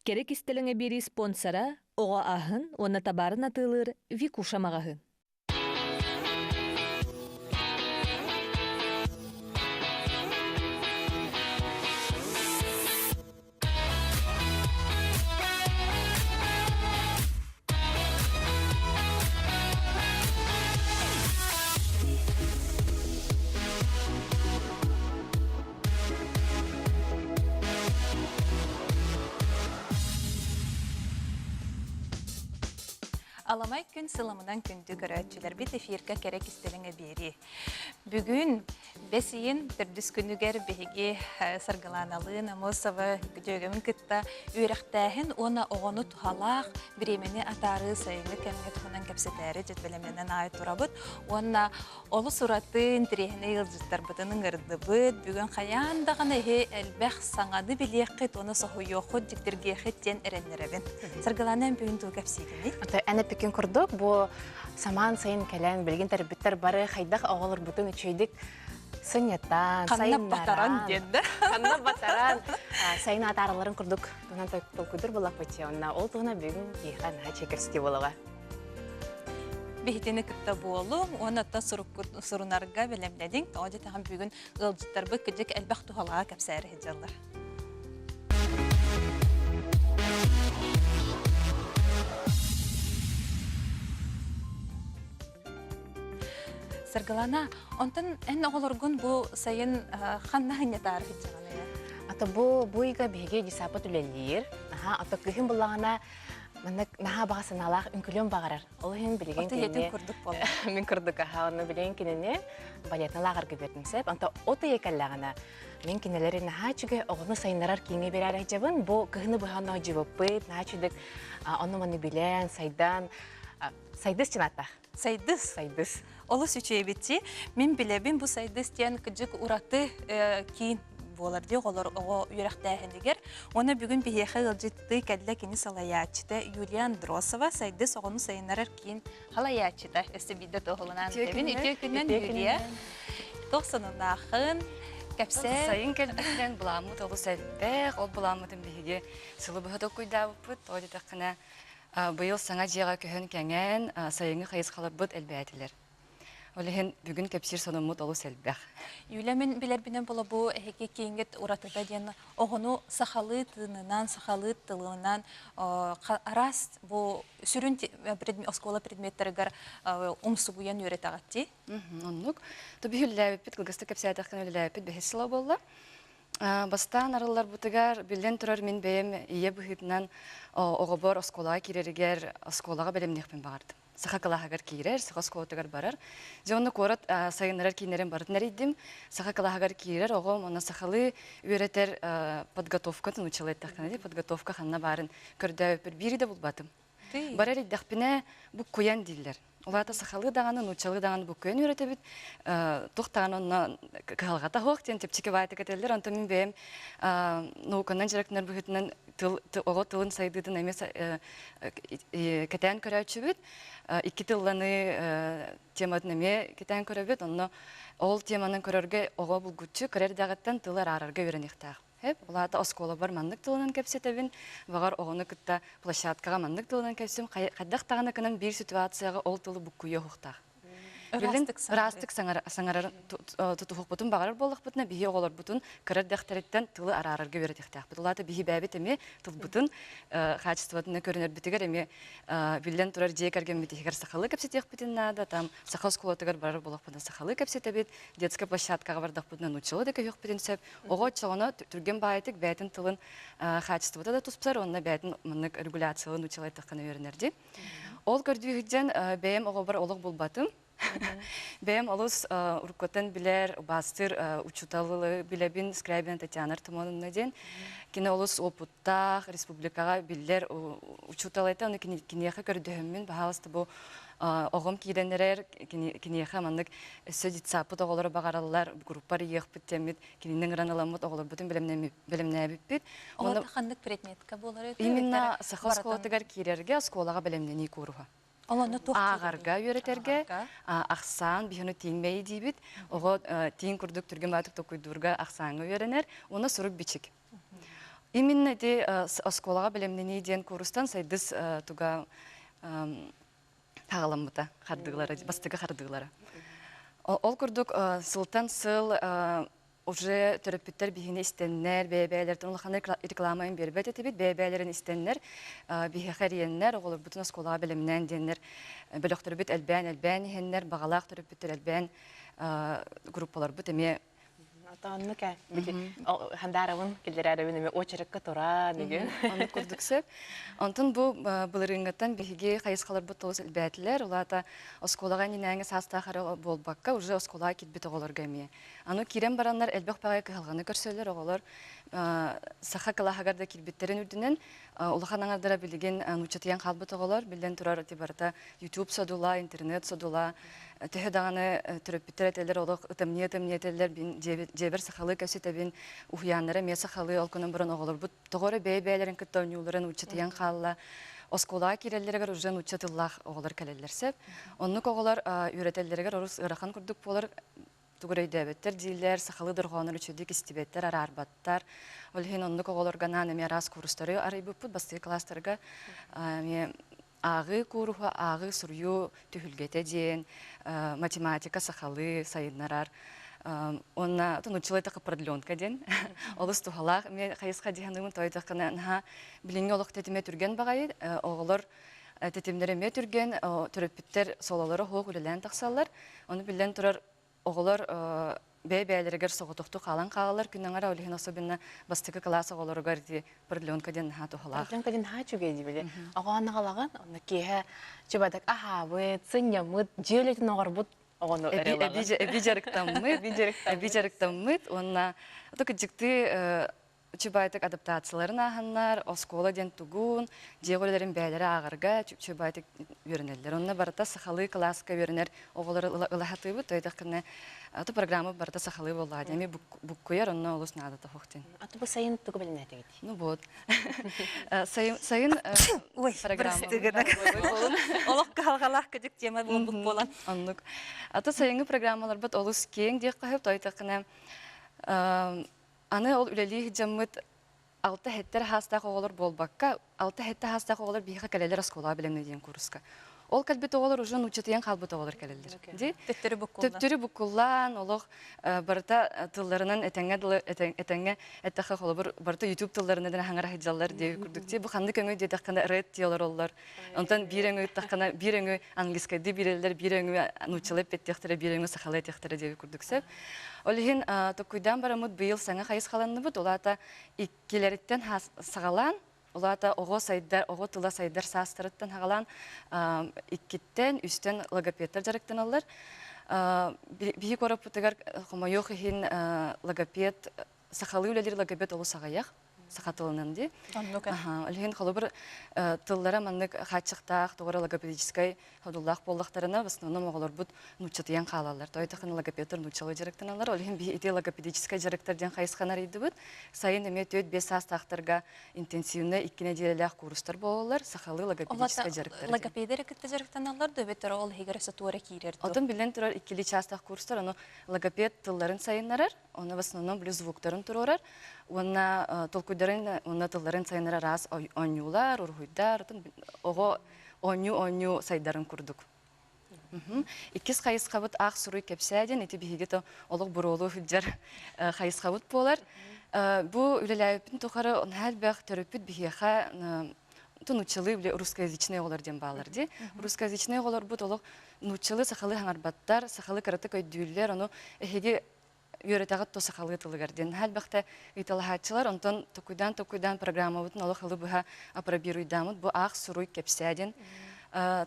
Кэрэ кистэлэҥэ биэрии спонсора оҕо аһын уонна табаарын атыылыыр Викуша маҕаһыын. Аламай күн сыламынан күндү көрөөччүлэрбит эфиргэ кэрэ кистэлэҥэ биэрии. Бүгүн бэс ыйын төрдүс күнүгэр биһиги Саргылааналыын Амосова дьүөгэбин кытта үөрэхтээһин уонна оҕону туһалаах бириэмэни атаарыы сайыҥҥы кэмҥэ туһунан кэпсэтээри дьэ бэлэмнэнэн аайы турабыт уонна Олус ураты интэриэһинэй ыалдьыттарбытын ыҥырдыбыт. Бүгүн хайаан даҕаны эһи элбэх саҥаны билиэххит уонна соһуйуоххут, дьиктиргиэххит диэн эрэннэрэбин. Саргылаана эн бүгүн тугу кэпсиигиний? Эн эппиккин курдук, бу самаан сайын кэлэн, билигин төрөппүттэр бары хайдах оҕолорбутун үчүгэйдик сынньатан, Ханна батаран диэн да. Ханна батаран, сайын атаараларын курдук туһунан толкуйдур буллахпытчы. Онна ол туһунан бүгүн киһиэхэ наһаа чэкэрсити буолаҕа. Биһитини кытта буолуҥ уонна оттон сурунарга бэлэмнэниҥ. Тоҕо диэтэҕин бүгүн ыалдьыттарбыт кыдьык элбэх туһалааҕы кэпсээри сылдьаллар. Саргылана, онтон эн оҕолоргун бу сайын ханна сынньатаары сылдьаҕыный? Ата бу бу ыйга биһиги десаппыт үлэлиир. Аха, ата кыһын буллаҕына Маннык наһаа баҕа санаалаах үҥкүлүөн баҕарар. Ол иһин билигин Ото ийэтин кинини курдук буолла. мин курдук аһа онно билигин кинини балетна лааҕырга биэрдим сөп. Онто от ыйа кэллэҕинэ мин кинилэри наһаа үчүгэй оҕону сайыннарар кииҥҥэ биэрээр сылдьабын. Бу кыһыны быһа онно сылдьыбыппыт, наһаа үчүгэй онну-манны билэн, сайдан, сайдыс чынаттах. Сайдыс. Сайдыс. Олус үчүгэйбитчи. Мин билэбин бу сайдыс диэн кыдьык ураты киин буолар дии оҕолор оҕо үөрэхтээһинигэр. Уонна бүгүн биһиэхэ ыалдьыттыы кэллэ кини салайааччыта Юлия Андросова, Сайдыс оҕону сайыннарар киин халайааччыта. Өссө биирдэ туоһуланаан этэбин. Үтүө күнүнэн Юлия. Туох сонуннааххын? Кэпсээ. Сайын кэлбитинэн былааммыт олус элбэх. Ол былааммытын биһиги сылы быһа толкуйдаабыппыт. Тоҕо диэтэххинэ, Быйыл саҥа дьиэҕэ көһөн кэҥээн, сайыҥҥы хайысхаларбыт элбээтилэр. Ол иһин бүгүн кэпсиир сонуммут олус элбэх. Юля, мин билэрбинэн була бу эһиги кииҥҥит уратыта диэн оҕону сахалыы тыынынан, сахалыы тылынан араас бу сүрүн оскуола предметтэригэр умсугуйан үөрэтэҕит дии? Оннук. Тобү үлэлээбиппит, кылгастык кэпсээтэххинэ үлэлээбиппит бэһис сыла буолла. Бастаан арылларбытыгар, биллэн турар, мин бэйэм ийэ быһыытынан оҕобор оскуолаҕа киирэригэр оскуолаҕа бэлэмниэхпин баҕардым. Саха кылааһыгар киирэр, саха оскуолатыгар барар. Дьэ онно куорат сайыннарар кииннэрин барытын эрийдим. Саха кылааһыгар киирэр оҕом онно сахалыы үөрэтэр подготовка научила эттэххинэ подготовка ханна баарын көрдөөбүппүт биири да булбатым. Бары эрийдэхпинэ буккуйан дииллэр. Ол аата сахалыы даҕаны, нууччалыы даҕаны буккуйан үөрэтэбит. Туох даҕаны онно кыһалҕата суох диэн чэпчэки баайтык этэллэр. Онтон мин бэйэм науканан дьарыктанар быһыытынан тыл, оҕо тылын сайдыытын эмиэ кэтээн көрөөччүбүт. Икки тылланыы тематын эмиэ кэтээн көрөбүт. Онно ол теманан көрөргө оҕо булгуччу кыра эрдэҕиттэн тылы араарарга үөрэниэхтээх. Сөп. Ол аата оскуолабар маннык тылынан кэпсэтэбин, баҕар оҕону кытта площадкаҕа маннык тылынан кэпсим, хайдах даҕаны гынан биир ситуацияҕа ол тылы буккуйуо суохтаах. Билин ыраастык саҥарар тутуһукпутун баҕарар буоллахпытына, биһи оҕолорбутун кыра эрдэхтэриттэн тылы араарарга үөрэтиэхтээхпит. Ол аата биһи бэйэбит эмиэ тылбытын хаачыстыбатын көрүнэрбитигэр эмиэ биллэн турар дьиэ кэргэммит иһигэр сахалыы кэпсэтиэхпитин наада, там саха оскуолатыгар барар буоллахпытына сахалыы кэпсэтэбит, детскай площадкаҕа бардахпытына нууччалыы да көһүөхпүтүн сөп. Оҕо оччоҕуна түргэн баайытык бэйэтин тылын хаачыстыбата да туспсар уонна бэйэтин маннык регуляциялын училайтаххына үөрэнэр дии. Ол көрдүү сылдьан бэйэм оҕобор олох булбатым. Бэйэм олус уруккуттан билэр, убаастыыр учууталы билэбин Скрябина Татьяна Артамоновна диэн. Кини олус опыттаах, республикаҕа биллэр учуутал этэ. Ону киниэхэ көрдөһөммүн, баһаалыста бу оҕом киирэн эрэр, киниэхэ маннык өссө детсаппыт оҕолоро баҕараллар, группа арыйыахпыт диэммит, кинини ыҥыран ыламмыт оҕолорбутун бэлэмнээбиппит. Ол ханнык предметка буолар Именно саха оскуолатыгар киирэргэ оскуолаҕа бэлэмнэнии кууруһа. Ол онно туох Ааҕарга үөрэтэргэ, ахсаан биһини тииҥмэйи диибит. Оҕо тииҥ курдук түргэн баатык толкуйдуурга ахсааҥҥа үөрэнэр. Уонна сурук бичик. Именно ити оскуолаҕа бэлэмнэнии диэн куурустан Сайдыс туга хаҕаламмыта хардыылара, бастакы хардыылара. Ол курдук сылтан сыл уже төрөппүттэр биһини истэннэр, бэйэ-бэйэлэртэн улахан рекламайын биэрбэт этибит, бэйэ-бэйэлэрин истэннэр, биһиэхэ эрийэннэр, оҕолорбутун оскуолаҕа бэлэмнээн диэннэр бөлөхтөрбүт элбээн-элбээн иһэннэр, баҕалаах төрөппүттэр элбээн группаларбыт эмиэ Оннук ээ. Били хандаарабын киллэрээрэбин эмиэ очерекка туран игин. Оннук курдук сөп. Онтон бу былырыыҥҥыттан биһиги хайысхаларбыт олус элбээтилэр. Ол аата оскуолаҕа иннинээҥи саастаах эрэ буолбакка, уже оскуолаҕа киирбит оҕолорго эмиэ. Аны киирэн бараннар элбэх баҕайы кыһалҕаны көрсөллөр оҕолор саха кылааһыгар да киирбиттэрин үрдүнэн улахан аҥардара билигин нууччатыйан хаалбыт оҕолор биллэн турар ити барыта YouTube содула, интернет содула төһө даҕаны төрөппүттэр этэллэр олох ытамньы ытамньы этэллэр дьиэбэр сахалыы кэпсэтэбин уһуйааннара эмиэ сахалыы ол гынан баран оҕолорбут тоҕо эрэ бэйэ-бэйэлэрин кытта оонньууллара нууччатыйан хаалла оскуолаҕа киирэллэригэр уже нуучча тыллаах оҕолор кэлэллэр сөп оннук оҕолор үөрэтэллэригэр орус ыарахан курдук буолар тугу эрэ өйдөөбөттөр дииллэр, сахалыы дорҕооннор үчүгэйдик истибэттэр, араарбаттар. Ол иһин оннук оҕолорго анаан эмиэ араас куурустары арыйбыппыт. Бастакы кылаастарга эмиэ ааҕыы кууруһа, ааҕыы суруйуу түһүлгэтэ диэн, математика сахалыы сайыннарар уонна нууччалыы эттэххэ продленка диэн олус туһалаах эмиэ хайысха дии саныыбын. Тоҕо диэтэххинэ наһаа билиҥҥи олох тэтимэ түргэн баҕайы, оҕолор тэтимнэрэ эмиэ түргэн, төрөппүттэр сололоро суох үлэлээн тахсаллар. Ону биллэн турар, оҕолор бэйэ-бэйэлэригэр соҕотохтуу хаалан хаалаллар күн аҥара, ол иһин особенно бастакы кылаас оҕолоругар ити продленка диэн наһаа туһалаах. Продленка диэн наһаа үчүгэй дии били. Оҕо анаҕалаҕын, онно киэһэ чубадак аһаабыт, сынньаммыт, дьиэ үлэтин оҥорбут оҕону эрэ Эби дьарыктаммыт, эби дьарыктаммыт уонна кыдьыктыы Чубайтык адаптацияларын ааһаннар, оскуола диэн тугун, дьиэ үлэлэрин бэйэлэрэ ааҕарга чубайтык үөрэнэллэр. Онно барыта сахалыы кылааска үөрэнэр оҕолору ыла сатыыбыт. Өйдөххүнэ, аты программа барыта сахалыы буоллаҕа дии. Эми буккуйар, онно олус наадата суох диэн. Аты бу сайын тугу билинээтигит? Ну вот. Сайын сайын Ой, программа. Олох кыһалҕалаах кыдьык тема буолбут буолан. Оннук. Аты сайыҥҥы программаларбыт олус киэҥ диэххэ сөп. Тойтаххына Аны ол үлэлии сылдьаммыт алта-сэттэ саастаах оҕолор буолбакка, алта-сэттэ саастаах оҕолор биһиэхэ кэлэллэр оскуолаҕа бэлэмнэ диэн кууруска. Ол кэлбит оҕолор уже нууччатыйан хаалбыт оҕолор кэлэллэр. Ди Төттөрү буккуллан. Төттөрү буккуллаан, олох барыта тылларынан этэҥҥэ дылы этэҥҥэ эттэххэ холобур барыта YouTube тылларынан хаҥара сылдьаллар диэ курдук. Ти бу ханнык өҥө диэтэххинэ red дии олороллор. Онтон биир өҥү ыттаххына биир өҥү английскайдыы биэрэллэр, биир өҥү нууччалыы эппиэттиэхтэрэ, биир өҥү сахалыы этиэхтэрэ диэбит курдук сөп. Ол иһин токкуйдаан бараммыт быйыл саҥа хайысхаланныбыт. Ол аата иккилэриттэн саҕалаан, ол аата оҕо сайдар, оҕо тыла сайдар саастарыттан саҕалаан иккиттэн, үстэн логопедтар дьарыктаналлар. Биһи куораппытыгар хомойуох иһин логопед, сахалыы үлэлиир логопед олус аҕыйах. саха тылынан дии. Оннук. Ол иһин холобур тыллара маннык хааччахтаах, тоҕо эрэ логопедическай ходуллаах буоллахтарына, в основном оҕолорбут нууччатыйан хаалаллар. Тоҕо диэтэххинэ логопедтар нууччалыы дьарыктаналлар. Ол иһин биһи ити логопедическай дьарыктар диэн хайысханы арыйдыбыт. Сайын эмиэ 4-5 саастаахтарга интенсивнэй икки нэдиэлэлээх куурустар буолаллар, сахалыы логопедическай дьарыктар. Логопедэр кытта дьарыктаналлар да эбэтэр ол иһигэр өссө туора киирэр дуо? Отон биллэн турар иккилии чаастаах курстар, ону логопед тылларын сайыннарар, Онно в основном блюз звуктарын туруорар уонна толкуйдарын уонна тылларын сайыннарар араас оонньуулар, уруһуйдар, оҕо оонньуу-оонньуу сайдарын курдук. Иккис хайысхабыт аах суруй кэпсээ диэн ити биһиги то олох буруолуу сылдьар хайысхабыт буолар. Бу үлэлээбиппин тухары наһаа элбэх төрөппүт биһиэхэ нууччалыы били русскоязычный оҕолор диэн бааллар дии. Русскоязычный оҕолорбут олох нууччалыы сахалыы хаҥарбаттар, сахалыы кыратык өйдүүллэр, ону эһиги үөрэтэҕит то сахалыы тылыгар диэн наһаа элбэхтэ ыйыталаһааччылар. Онтон токуйдаан-токуйдаан программабытын олох ылы быһа опробируйдааммыт бу аах суруй кэпсээ диэн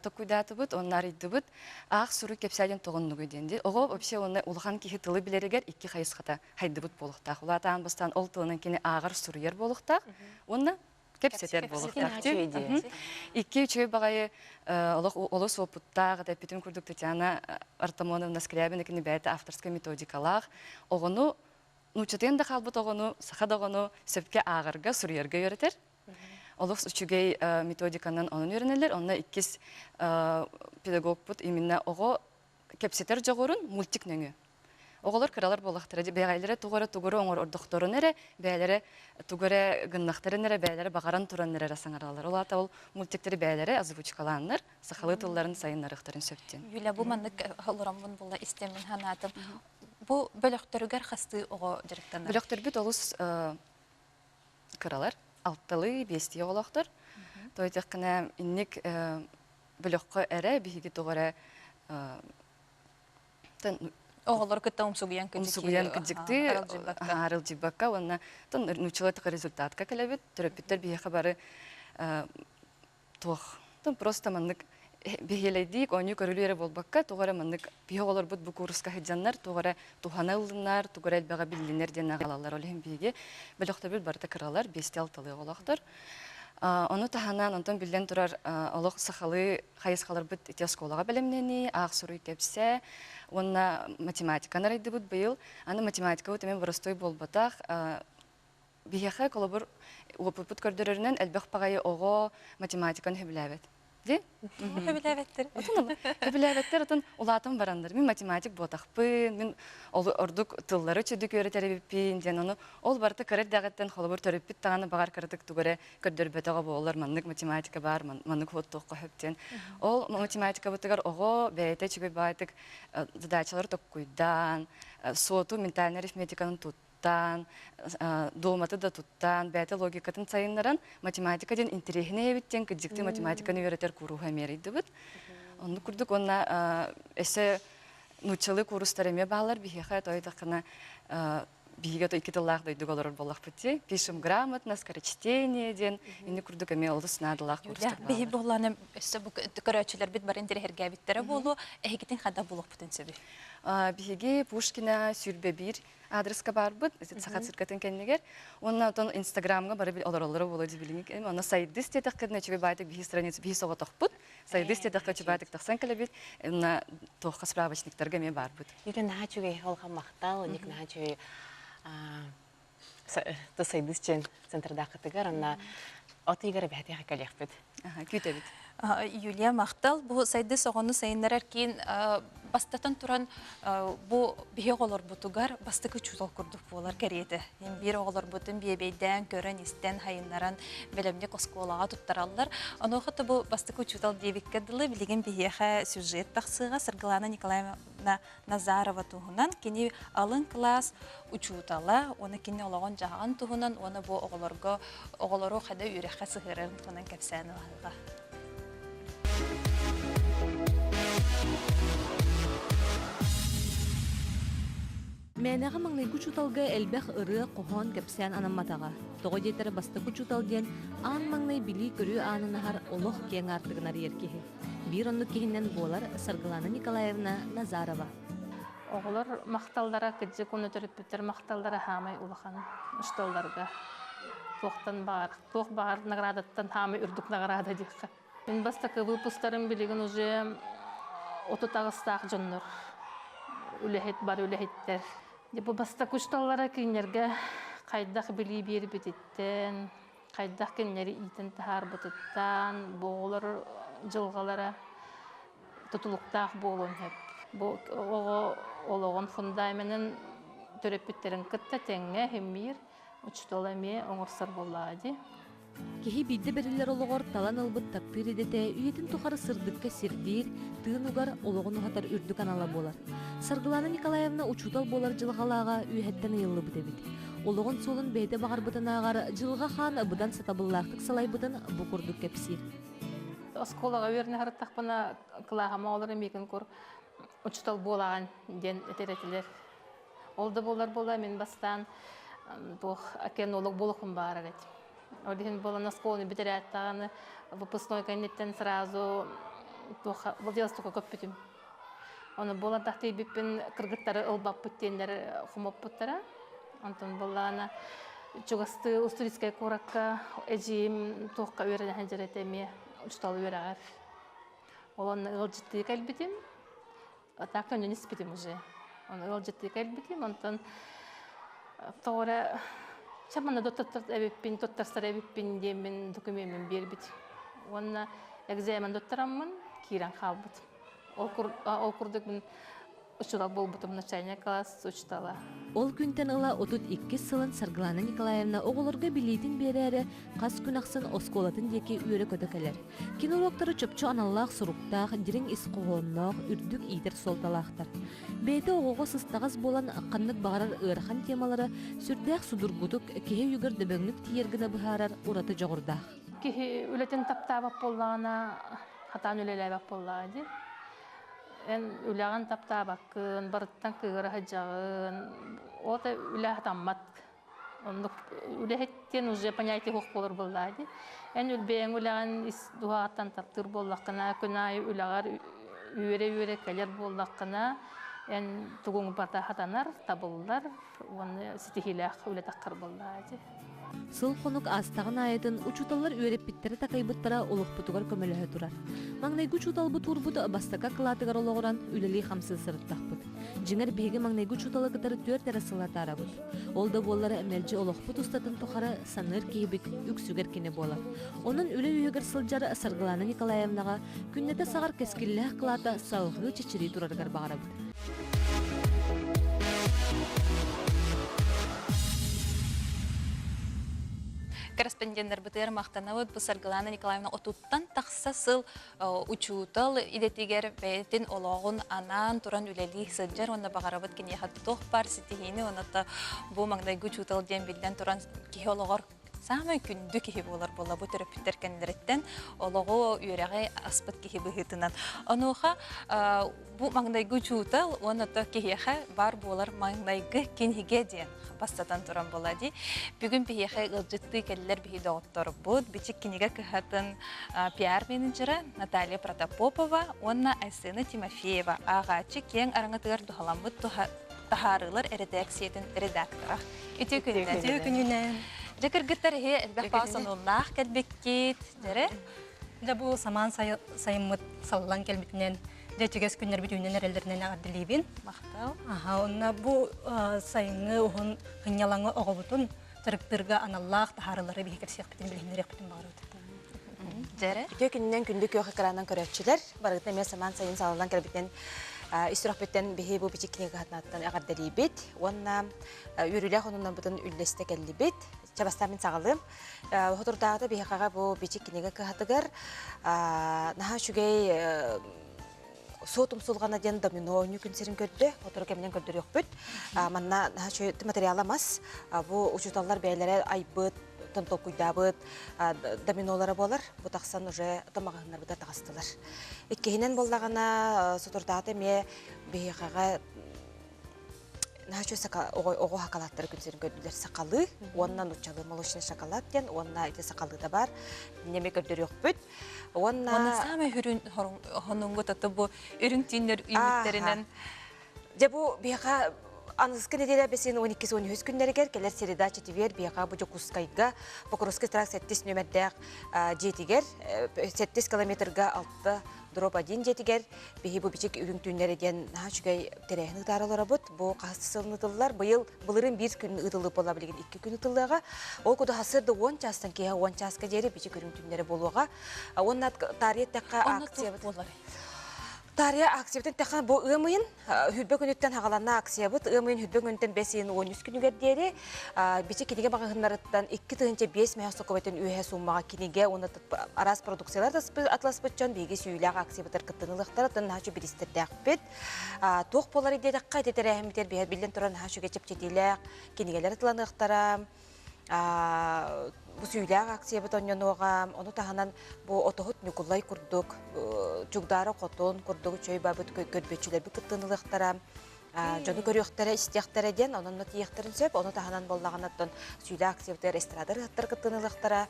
токуйдаатыбыт, онно арыйдыбыт. Аах суруй кэпсээ диэн тоҕоннугуй диэн дии. Оҕо вообще уонна улахан киһи тылы билэригэр икки хайысхата хайдыбыт буолуохтаах. Улаатаан бастаан ол тылынан кини ааҕар суруйар буолуохтаах уонна кэпсэтэр буолуохтаах. Икки үчүгэй баҕайы олох олус уопуттаах, эппитим курдук Татьяна Артамоновна Скрябина кини бэйэтэ авторскай методикалаах оҕону нууччатыйан да хаалбыт оҕону, саха да оҕону сөпкө ааҕарга, суруйарга үөрэтэр. Олус үчүгэй методиканан онон үөрэнэллэр. Онно иккис педагогпут именно оҕо кэпсэтэр дьоҕурун мультик нөҥүө. Оҕолор кыралар буоллахтара бэйэлэрэ тугу эрэ тугу эрэ оҥордохторун эрэ, бэйэлэрэ тугу эрэ гыннахтарын эрэ, бэйэлэрэ баҕаран туран эрэ саҥараллар. Ол аата ол мультиктары бэйэлэрэ озвучкалааннар, сахалыы тылларын сайыннарыахтарын сөп диэн. Юля, бу маннык олороммун була истэммин санаатым. Бу бөлөхтөрүгэр хастыы оҕо дьарыктанар? Бөлөхтөрбүт олус кыралар, алталыы, биэстии оҕолоохтор. То этиххинэ инник бөлөххө эрэ биһиги тоҕо эрэ оҕолор кытта умсугуйан умсугуйан кыдьыктыы арылдьыйбакка уонна нууччалыы результатка кэлэбит төрөппүттэр биһиэхэ бары туох просто маннык биһиэлэйдиик оонньуу көрүлүү эрэ буолбакка туох эрэ маннык биһи оҕолорбут бу кууруска сылдьаннар туох эрэ туһана ыллыннар тугу эрэ элбэҕи биллинэр диэн аҕалаллар ол иһин биһиги бөлөхтөрбүт барыта кыралар биэстии алталыы оҕолоохтор ону таһынан онтон биллэн турар олох сахалыы хайысхаларбыт ити оскуолаҕа бэлэмнэнии аах суруй кэпсээ уонна математиканы арыйдыбыт быйыл аны математикабыт эмиэ боростуой буолбатах биһиэхэ холобур уопуппут көрдөрөрүнэн элбэх баҕайы оҕо математиканы сөбүлээбэт ди сөбүлээбэттэр сөбүлээбэттэр отон улаатан бараннар мин математик буотахпын мин ордук тыллары чөдүк үөрэтэр эбиппин диэн ону ол барыта кыра эрдэҕиттэн холобур төрөппүт даҕаны баҕар кыратык тугу эрэ көрдөрбөтөҕө буоллар маннык математика баар маннык хуоттуохха сөп диэн ол математикабытыгар оҕо бэйэтэ үчүгэй баҕайытык задачалары токкуйдаан суоту ментальнай арифметиканы тут туттаан, дуоматы да туттаан, бэйэтэ логикатын сайыннаран, математика диэн интэриэһинэй эбит диэн кырдьыктыы математиканы үөрэтэр кууруһу эмиэ арыйдыбыт. Оннук курдук уонна өссө нууччалыы куурустар эмиэ бааллар биһиэхэ тоойдоххуна биһиги ото икки тыллаах дойдуга олорор буоллахпыт дии. Пишем грамотно, скорочтение диэн инник курдук эмиэ олус наадалаах курстар бааллар. Биһи буоллааны өссө бу көрөөччүлэрбит бары интэриэһиргээбиттэрэ буолуо, эһигитин хада булуохпутун сөбүй? Биһиги Пушкина 21 аадырыска баарбыт Саха циркатын кэннигэр уонна отон Инстаграмҥа бары олороллоро буолуо дии билиҥҥи онно сайдыс диэтэххитинэ үчүгэй баайтык биһи страница биһи соҕотохпут сайдыс диэтэххэ үчүгэй баайтык тахсан кэлэбит уонна туохха справочниктарга эмиэ баарбыт Юля наһаа үчүгэй улахан махтал ник наһаа үчүгэй сайдыс чен центрдаахытыгар анна от ыйгар эбэһэтиэхэ кэлиэхпит күүтэбит Юлия махтал бу сайдыс оҕону сайыннарар киин бастатан туран бу биһи оҕолорбутугар бастакы учуутал курдук буолар кэриэтэ. Биир оҕолорбутун биэбэйдээн, көрөн, истэн, хайыннаран бэлэмник оскуолаҕа туттараллар. Онуоха да бу бастакы учуутал диэбиккэ дылы билигин биһиэхэ сюжет тахсыаҕа Саргылана Николаевна Назарова туһунан кини алын кылаас учуутала уонна кини олоҕун-дьаһаҕын туһунан уонна бу оҕолорго оҕолору хада үөрэххэ сыһыарарын туһунан кэпсээн ылаһыга. Мээнэҕэ маҥнайгы учууталга элбэх ырыа, хоһоон, кэпсээн анамматаҕа. Тоҕо диэтэр бастакы учуутал диэн аан маҥнай билии-көрүү аанын аһар олох киэҥ аартыгын арыйар киһи. Биир оннук киһинэн буолар Саргылана Николаевна Назарова. Оҕолор махталлара, кырдьык уонна төрөппүттэр махталлара хаамай улахан учууталларга туохтан баҕар, туох баҕар наградаттан хаамай үрдүк награда диэххэ. Мин бастакы выпустарым билигин уже 38-таах дьоннор. Үлэһит бары үлэһиттэр. Бу бастакы учууталлара кинилэргэ хайдах билии биэрбититтэн, хайдах кинилэри иитэн таһаарбытыттан, бу оҕолор дьылҕалара тутулуктаах буолуон сөп. Бу оҕо олоҕун фундаменын төрөппүттэрин кытта тэҥҥэ иһиммиир учуутал эмиэ оҥорсор буоллаҕа дии. Киһи биирдэ бэриллэр олоҕор талан ылбыт таптыыр идэтэ үйэтин тухары сырдыкка сирдиир, тыын угар, олоҕун уһатар үрдүк анала буолар. Саргылана Николаевна учуутал буолар дьылҕалааҕа үөһэттэн ыйыллыбыт эбит. Олоҕун суолун бэйэтэ баҕарбытынааҕар дьылҕа хаан быдан сатабыллаахтык салайбытын бу курдук кэпсиир. Оскуолаҕа үөрэнэ сырыттахпына кылааһыма оҕолор эмиигин кур учуутал буолаҕын диэн этэр этилэр. Ол да буолар буола мин бастаан туох океанолог буолуохпун баҕарар этим. Ол иһин буолан оскуоланы бүтэрээт даҕаны выпускной кэнниттэн сразу туох Владивостокка көппүтүм. Ону буолан тахтыйбиппин кыргыттары ылбаппыт диэннэр хомоппуттара. Онтон буоллаҕына чугастыы Устурицкай куоракка эдьиийим туохха үөрэнэ сылдьар этэ эмиэ учуутал үөрэҕэр. Ол онно ыалдьыттыы кэлбитим. Так көннөн испитим уже. Оны ыалдьыттыы кэлбитим, онтон тоҕо эрэ чамана эбиппин, туттарсар эбиппин диэммин докумеммин биэрбит. Уонна экзамен туттараммын киирэн хаалбыт. Ол курдук мин Учуутал буолбутум начальник класс учуутала. Ол күнтэн ыла 32 сылын Саргылана Николаевна оҕолорго билиитин биэрээри хас күн ахсын оскуолатын диэки үөрэ-көтө кэлэр. Кини уруоктары чопчу аналлаах суруктаах, дириҥ ис хоһоонноох, үрдүк иитэр суолталаахтар. Бэйэтэ оҕоҕо сыстаҕас буолан ханнык баҕарар ыарахан темалары сүрдээх судургутук, киһи өйүгэр дөбөҥнүк тиийэр гына быһаарар ураты дьоҕурдаах. Киһи үлэтин таптаабат буоллаҕына, хатаан үлэлээбэт буоллаҕа дии. Эн үлэҕин таптаабаккын, барыттан кыыһыра сылдьаҕын, ол да үлэ сатаммат. Оннук үлэһит диэн уже понятие суох буолар буоллаҕа дии. Эн бэйэҥ үлэҕин ис дууһаҕыттан таптыыр буоллаххына, күн аайы үлэҕэр үөрэ-үөрэ кэлэр буоллаххына, эн тугуҥ барыта сатанар, табыллар уонна ситиһиилээх үлэ таххар буоллаҕа дии. Сыл-хонук аастаҕын аайытын учууталлар үөрэппиттэрэ-такайбыттара олохпутугар көмөлөһө турар. Маҥнайгы учууталбыт уурбут бастакы акылаатыгар олоҕуран үлэлии-хамсыы сырыттахпыт. Дьиҥэр, биһиги маҥнайгы учууталы кытары түөрт эрэ сыл атаарабыт. Ол да буоллар, мэлдьи олохпут устатын тухары саныыр киһибит үксүгэр кини буолар. Онон үлэ үөһүгэр сылдьар Саргылана Николаевнаҕа күннэтэ саҕар кэскиллээх кылаата салҕыы чэчирии турарыгар баҕарабыт. Корреспонденнарбытыгар махтанабыт. Бу Саргылана Николаевна отуттан тахса сыл учуутал идэтигэр бэйэтин олоҕун анаан туран үлэлии сылдьар уонна баҕарабыт киниэхэ туох баар ситиһиини уонна бу маҥнайгы учуутал диэн биллэн туран киһи олоҕор саамай күндү киһи буолар буолла бу төрөппүттэр кэннилэриттэн олоҕу үөрэҕи аспыт киһи быһыытынан. Онуоха бу маҥнайгы учуутал уонна то киһиэхэ баар буолар маҥнайгы кинигэ диэн бастатан туран буола дии. Бүгүн биһиэхэ ыалдьыттыы кэллэр биһи доҕотторбут Бичик кинигэ кыһатын пиар-менеджера Наталья Протопопова уонна Айсена Тимофеева ааҕааччы киэҥ араҥатыгар туһаламмыт таһаарыылар эрэдээксийэтин редактора. Үтүө күнүнэн. Үтүө күнүнэн. Дьэ кыргыттар иһи элбэх баа сонуннаах кэлбиккит. Дьэрэ. Дьэ бу самаан сайыммыт саллан кэлбитинэн дьэ үчүгэс күннэрбит үүнэн эрэллэринэн эҕэрдэлиибин. Махтал. Аха, онно бу сайыҥҥы уһун сынньалаҥы оҕобутун дьарыктыырга аналлаах таһаарыылары биһи кэпсиэхпитин билиһиннэриэхпитин баҕарабыт. Дьэрэ. Үтүө күнүнэн күндү күөх экранынан көрөөччүлэр, барыгытын эмиэ самаан сайын салаллан кэлбитинэн ис сүрэхпиттэн биһи бу бичик кинигэ кыһатынаттан эҕэрдэлиибит уонна үөрүүлээх онуннарбытын үллэстэ кэллибит. Чэ бастаан мин саҕалыым. Соторутааҕыта биһиэхэҕэ бу бичик кинигэ кыһатыгар наһаа үчүгэй суот умсулҕана диэн домино оонньуу күн сирин көрдө. Сотору кэминэн көрдөрүөхпүт. Манна наһаа үчүгэй материала мас. Бу учууталлар бэйэлэрэ айбыт, толкуйдаабыт доминолара буолар. Бу тахсан уже маҕаһыыннарбыта таҕыстылар. Иккиһинэн буоллаҕына, соторутааҕыта эмиэ биһиэхэҕэ наһаа үчүгэй оҕо шоколадтары күн сирин көрдүлэр сахалыы уонна нууччалыы молочный шоколад диэн уонна ити сахалыыта баар эмиэ көрдөрүөхпүт уонна уонна саамай хүрүн хонунгу тото бу үрүҥ түүннэр үүмүттэринэн дьэ бу биһиэхэ аныгыскы нэдиэлэ бэсин 12-13 күннэригэр кэлэр среда четверг биһиэхэ бу Дьокуускайга Покровский тракт сэттис нүөмэрдээх дьиэтигэр сэттис километрга алта дроп один дьиэтигэр биһи бу бичик үрүҥ түүннэрэ диэн наһаа үчүгэй тэрээһин ыытаары олоробут. Бу хаһыс сылын ыытыллар. Быйыл былырыын биир күн ыытыллыы буолла, билигин икки күн ыытыллыаҕа. Ол курдук сарсыарда 10 чаастан киэһэ 10 чааска диэри бичик үрүҥ түүннэрэ буолуоҕа. Уонна таарыйа эттэххэ акциябыт буолар. Таарыйа акциябытын эттэххэ бу ыам ыйын хүрбэ күнүттэн хаҕаланна акциябыт. Ыам ыйын хүрбэ күнүттэн бэс ыйын 13 күнүгэр диэри бичик кинигэ маҕаһыыннарыттан 2005 мөһөх сокобэтин үөһэ сууммаҕа кинигэ уонна араас продукциялар атыласпыт дьон биһиги сүүйүүлээх акциябытыгар кыттыны ылыахтара оттон наһаа үчүгэй бириистэрдээхпит. Туох буолар диэтэххэ ити тэрээһиммитигэр биһиэхэ биллэн турар наһаа үчүгэй чэпчэтиилээх кинигэлэр атыланыахтара. Бу сүүйүүлээх акциябыт онньонуоҕа, ону таһынан бу отоһут Ньукулай курдук, Чугдаара Хотун курдук үчүгэй бабыт көрбүөччүлэрбит кыттыыны ылыахтара. Дьону көрүөхтэрэ, истиэхтэрэ диэн, онон тиийиэхтэрин сөп. Ону таһынан буоллаҕына, оттон сүүлэ акциябытыгар эстрада ырыһыттар кыттыыны ылыахтара.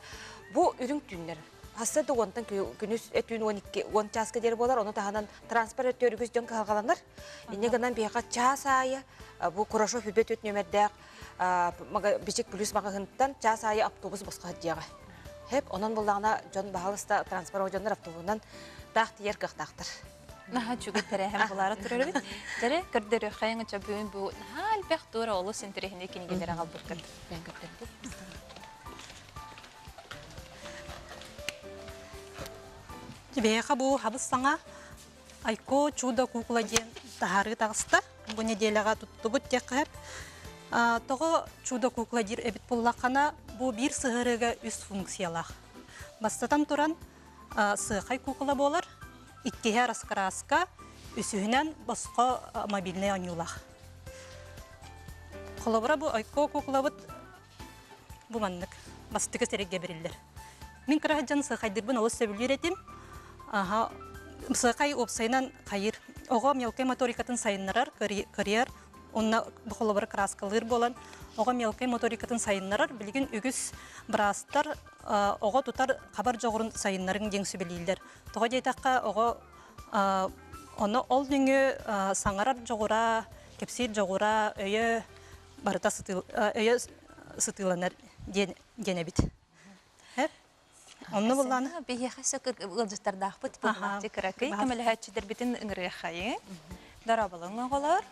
Бу үрүҥ түүннэр. Хасса да уонтан күнүс түүн 12 10 чааска диэри буолар. Ону таһынан транспорт өттүгэр үгүс дьон кыһалҕаланар. Инньэ гынан биһиэхэ чаас аайы бу Курашов үбэ түөрт нүөмэрдээх Бичик плюс маҕаһыынтан чаас аайы автобус босхо сылдьыаҕа. Хэп, онон буоллаҕына дьон баһалыста транспорт дьоннор автобуһунан таах тиийэр кыахтаахтар. Наһаа үчүгэй тэрээһин булаары турар эбит. Дьэрэ, көрдөрүөххэйиҥ ыча бүгүн бу наһаа элбэх туора олус интэриэһинэй кинигэлэри аҕалбыккыт. Бэйэн көрдөрбүт. Биһиэхэ бу хабыс саҥа Айко чудо кукла диэн таһаарыы таҕыста. Бу неделяҕа туттубут диэххэ сөп. Тоҕо чудо кукла диир эбит буоллаххына, бу биир сыһыарыыга үс функциялаах. Бастатан туран, сыахай кукла буолар, иккиһэ раскраска, үсүһүнэн босхо мобильнай оонньуулаах. Холобура бу ойко куклабыт бу маннык бастакы сиргэ бэриллэр. Мин кыра сылдьан сыахайдыырбын олус сөбүлүүр этим. Аха, сыахай уопсайынан хайыр. Оҕо мелкай моторикатын сайыннарар, кырыйар, Онно холобура краскалыыр буолан, оҕо мелкай моторикатын сайыннарар. Билигин үгүс быраастар оҕо тутар хабар дьоҕурун сайыннарыҥ диэн сүбэлииллэр. Тоҕо диэтэххэ, оҕо ону ол нөҥүө саҥарар дьоҕура, кэпсиир дьоҕура, өйө барыта өйө сытыыланар диэн диэн эбит. Онно буллааны биһиэхэ сөк ыалдьыттардаахпыт буоллааччы кыракый көмөлөһөөччүлэрбитин ыҥырыаххайыҥ. Дорооболоҥ оҕолор.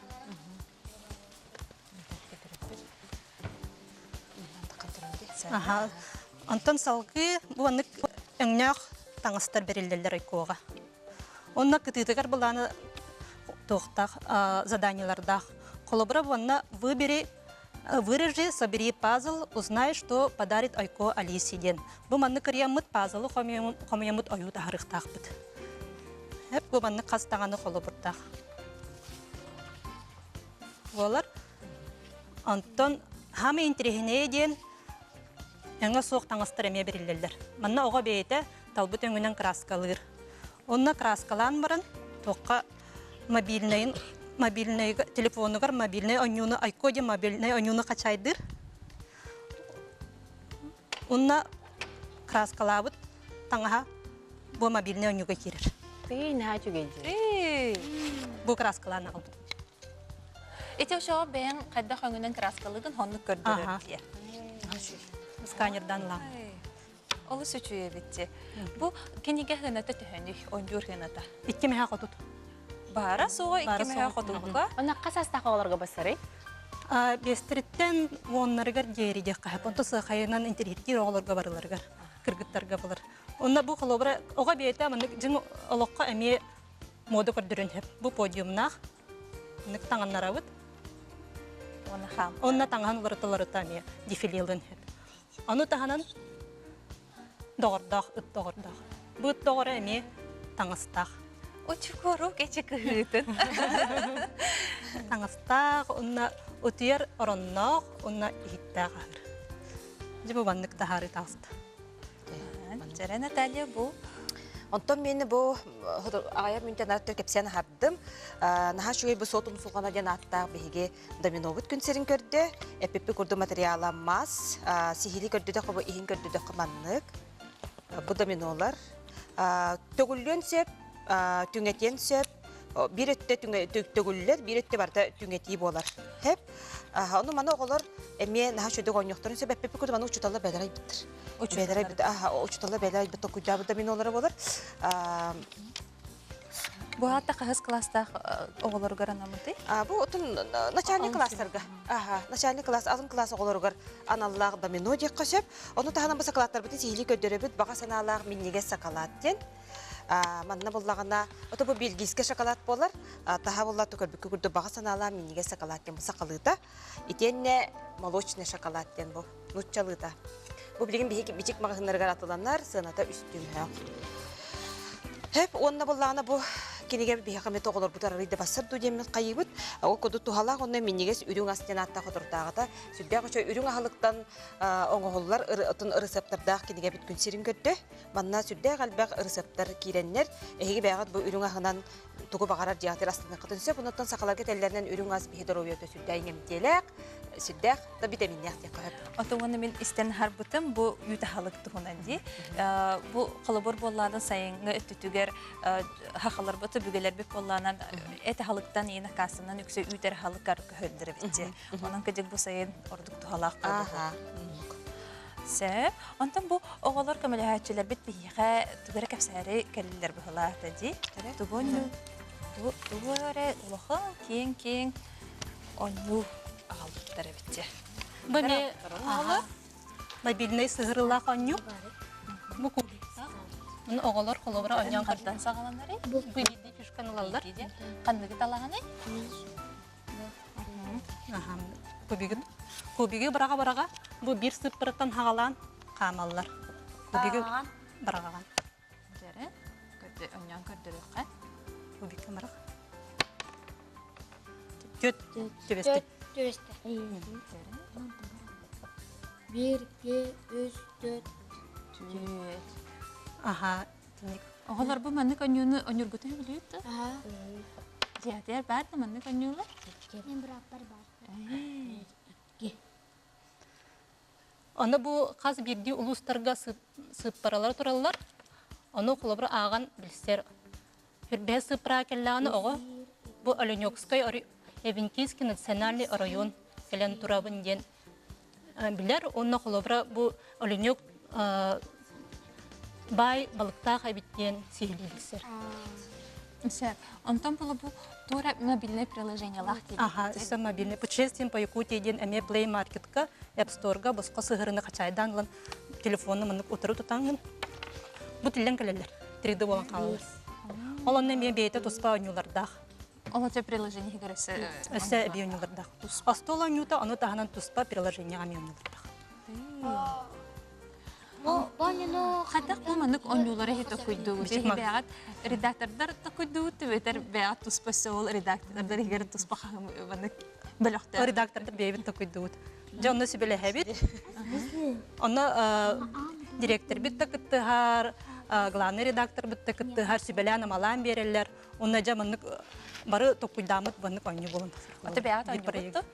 Аха. Онтон салгыы бу маннык өҥнөөх таҥастар бэриллэллэр ойкуоҕа. Онно кытыытыгар былааны туохтаах заданиелардаах. Холобура уонна выбери Вырежи, собери пазл, узнай, что подарит Айко Алисе диэн. Бу маннык кырыйаммыт пазлы хомуйаммыт ойуу таһарыахтаахпыт. Эп бу маннык хас даҕаны холобурдаах. Буолар. Онтон хаамай интэриэһинэйэ диэн өҥө суох таҥастар эмиэ бэриллэллэр. Манна оҕо бэйэтэ талбыт өҥүнэн краскалыыр. Онно краскалаан баран туохха мобильнайын мобильнайга телефонугар мобильнай оонньууну айко диэн мобильнай оонньууну хачайдыыр уонна краскалаабыт таҥаһа бу мобильнай оонньууга киирэр Тыый, наһаа үчүгэй дии. Бу краскалаан аҕалбыт. Ити ошоҕо бэйэҥ хайдах өҥүнэн краскалыгын оннук көрдөрөр дии. Сканердан ылаам. Олус үчүгэй эбит дии. Бу кинигэ сыаната төһөнүй? Оонньуур сыаната. Икки мэһэ хотут. Баара суоҕа икки мэһэ хотутка. Онно хас астаах оҕолорго бассарый? Биэстэриттэн уоннарыгар диэри диэххэ сөп. Онто сыахайынан интэриэһиргиир оҕолорго барыларыгар, кыргыттарга булар. Онно бу холобура оҕо бэйэтэ маннык дьиҥ олоххо эмиэ мода көрдөрөн сөп. Бу подиумнаах маннык таҥыннарабыт. Уонна хаам. Онно таҥаһын уларыта-уларыта эмиэ дефилелын сөп. Ону таһынан доҕордоох ыт доҕордоох. Бу ыт доҕоро эмиэ таҥастаах. Очукуорук эчи кыһыытын. Таҥастаах, уонна утуйар оронноох, уонна иһиттээх аһыыр. Дьэ бу маннык таһаарыы таҕыста. Дьэрэ Наталья бу Онтон мин бу аҕыйах мүнтэн аттар кэпсээн аһардым. Наһаа үчүгэй бу суот умсулҕана диэн ааттаах биһиги Доминобут күн сирин көрдө, эппиппит курдук материала мас, сиһили көрдөтөххө бу иһин көрдөтөххө маннык. Бу доминолар төгүллүөн сөп, түҥэтиэн сөп. Биир өттө төгүллэр, биир өттө барыта түҥэтии буолар. Хэп. Ону маны оҕолор эмиэ наһаа үчүгэй оонньуохтарын сөп. Эппиппит курдук маны учууталлар бэлэр айбыттар. Бэлэр айбыт, учууталлар бэлэр айбыт токуйдаабыт доминолара буолар. Бу аата хаһыс кылаастаах оҕолоругар анаммытый? Бу отун начальный класстарга. Аха, начальный класс, алын класс оҕолоругар аналлаах домино диэххэ сөп. Ону таһынан бу сакалааттарбытын сиһилии көрдөрөбүт. Баҕа санаалаах минньигэс сакалаат диэн. Манна буллаҕына, ото бу бельгийскэй шоколад буолар. Таһа булла көрбүккэ курдук баҕа санаалаах минньигэс сакалаат диэн бу сакалыыта. Итиэннэ молочный шоколад диэн бу нуччалыыта. Бу билигин биһиги бичик маҕаһыыннарыгар атыланар, сыаната үстүүмһөөх. Хөп уонна буллаҕына бу кинигэ биһиэхэ эмиэ оҕолорбут арарыйда бассар дуу диэммит хайыыбыт. Ол курдук туһалаах уонна минньигэс үрүҥ ас диэн ааттаах отурдааҕыта сүрдээх үчүгэй үрүҥ аһылыктан оҥоһуллар ырытын ырысыаптардаах кинигэбит күн сирин көрдө. Манна сүрдээх элбэх ырысыаптар киирэннэр, эһиги бэйэҕит бу үрүҥ аһынан тугу баҕарар дьиэҕитигэр астыныаххытын сөп. Оннуттан сахаларга этэллэринэн үрүҥ ас биһи доруобуйата сүрдээх иҥэмтиэлээх, сүрдээх да витаминнээх диэххэ сөп. Ото уонна мин истэн аһарбытым бу үүт аһылык туһунан дии. Бу холобур буоллаанын сайыҥҥы өттүтүгэр хахаларбыт өбүгэлэрбит буоллаанан эт аһылыктан иин аккаастанан үксэ үүт эрэ аһылыккар көһөллөр эбит дии. Онон кыдьык бу сайын ордук туһалаах буолуо. Сөп. Онтон бу оҕолор көмөлөһөөччүлэрбит биһиэхэ тугу эрэ кэпсээри кэллилэр быһылаата дии. Тугу онньуу тугу эрэ улахан киэҥ-киэҥ онньуу аҕалбыттар эбит дии. Бу эмиэ мобильнай сыһырылаах оонньуу. Бу кубиктаах. Ону оҕолор холобура оонньоон хантан саҕаланарый? Бу биирдии фишка. Тутан ылаллар. Ханныгы талаҕыный? Кубигы кубигы быраҕа-быраҕа бу биир сыппырыттан хаҕалаан хаамаллар. Кубигы быраҕаҕан. Дьэрэ, онньоон көрдөрүөххэ. Кубикка бырах. Түөт түбэстэ. Түбэстэ. Биир, икки, үс, түөрт. Түөрт. Аха, Оҕолор бу маннык онньууну онньургутун билиит да? Дьиэтигэр баар да маннык онньуулар? Мин бырааппар баар. Аны бу хас биирдии улуустарга сыыппаралар тураллар. Ону холобур ааҕан билсэр. Хүрбэһэ сыыппара кэллэҕинэ оҕо бу Оленёкскай Эвенкийский национальный район кэлэн турабын диэн билэр. Уонна холобура бу Оленёк баай балыктаах эбит диэн сиһилии билсэр. Сөп. Онтон була бу туора мобильное приложениелаах диэн. Аха, өссө мобильный. Путешествием по Якутии диэн эмиэ Play Market-ка, App Store-га босхо сыһырыны хачайдаан ылан телефону маннык утары тутаҥҥын бу тиллэн кэлэллэр. 3D буолан хаалаллар. Ол онно эмиэ бэйэтэ туспа оонньуулардаах. Ол өссө приложение иһигэр өссө Өссө эбии оонньуулардаах. Остуол оонньуута ону таһынан туспа приложениеҕа эмиэ оонньуулардаах. Хайдах бу маннык оонньуулары иһи токуйдугут? Бэҕэт редактордар токуйдугут түбэтэр бэҕэт туспа ол редактордар иһигэр туспа маннык бөлөхтөр. Редактордар бэйэбит токуйдугут. Дьэ онно сүбэлэһэбит. Онно директорбит да кыттыһар, главный редакторбыт да кыттыһар, сүбэлээн-амалаан биэрэллэр. Онно дьэ маннык бары токуйдааммыт маннык оонньуу буолан тахсар. Аты бэҕэт оонньуубут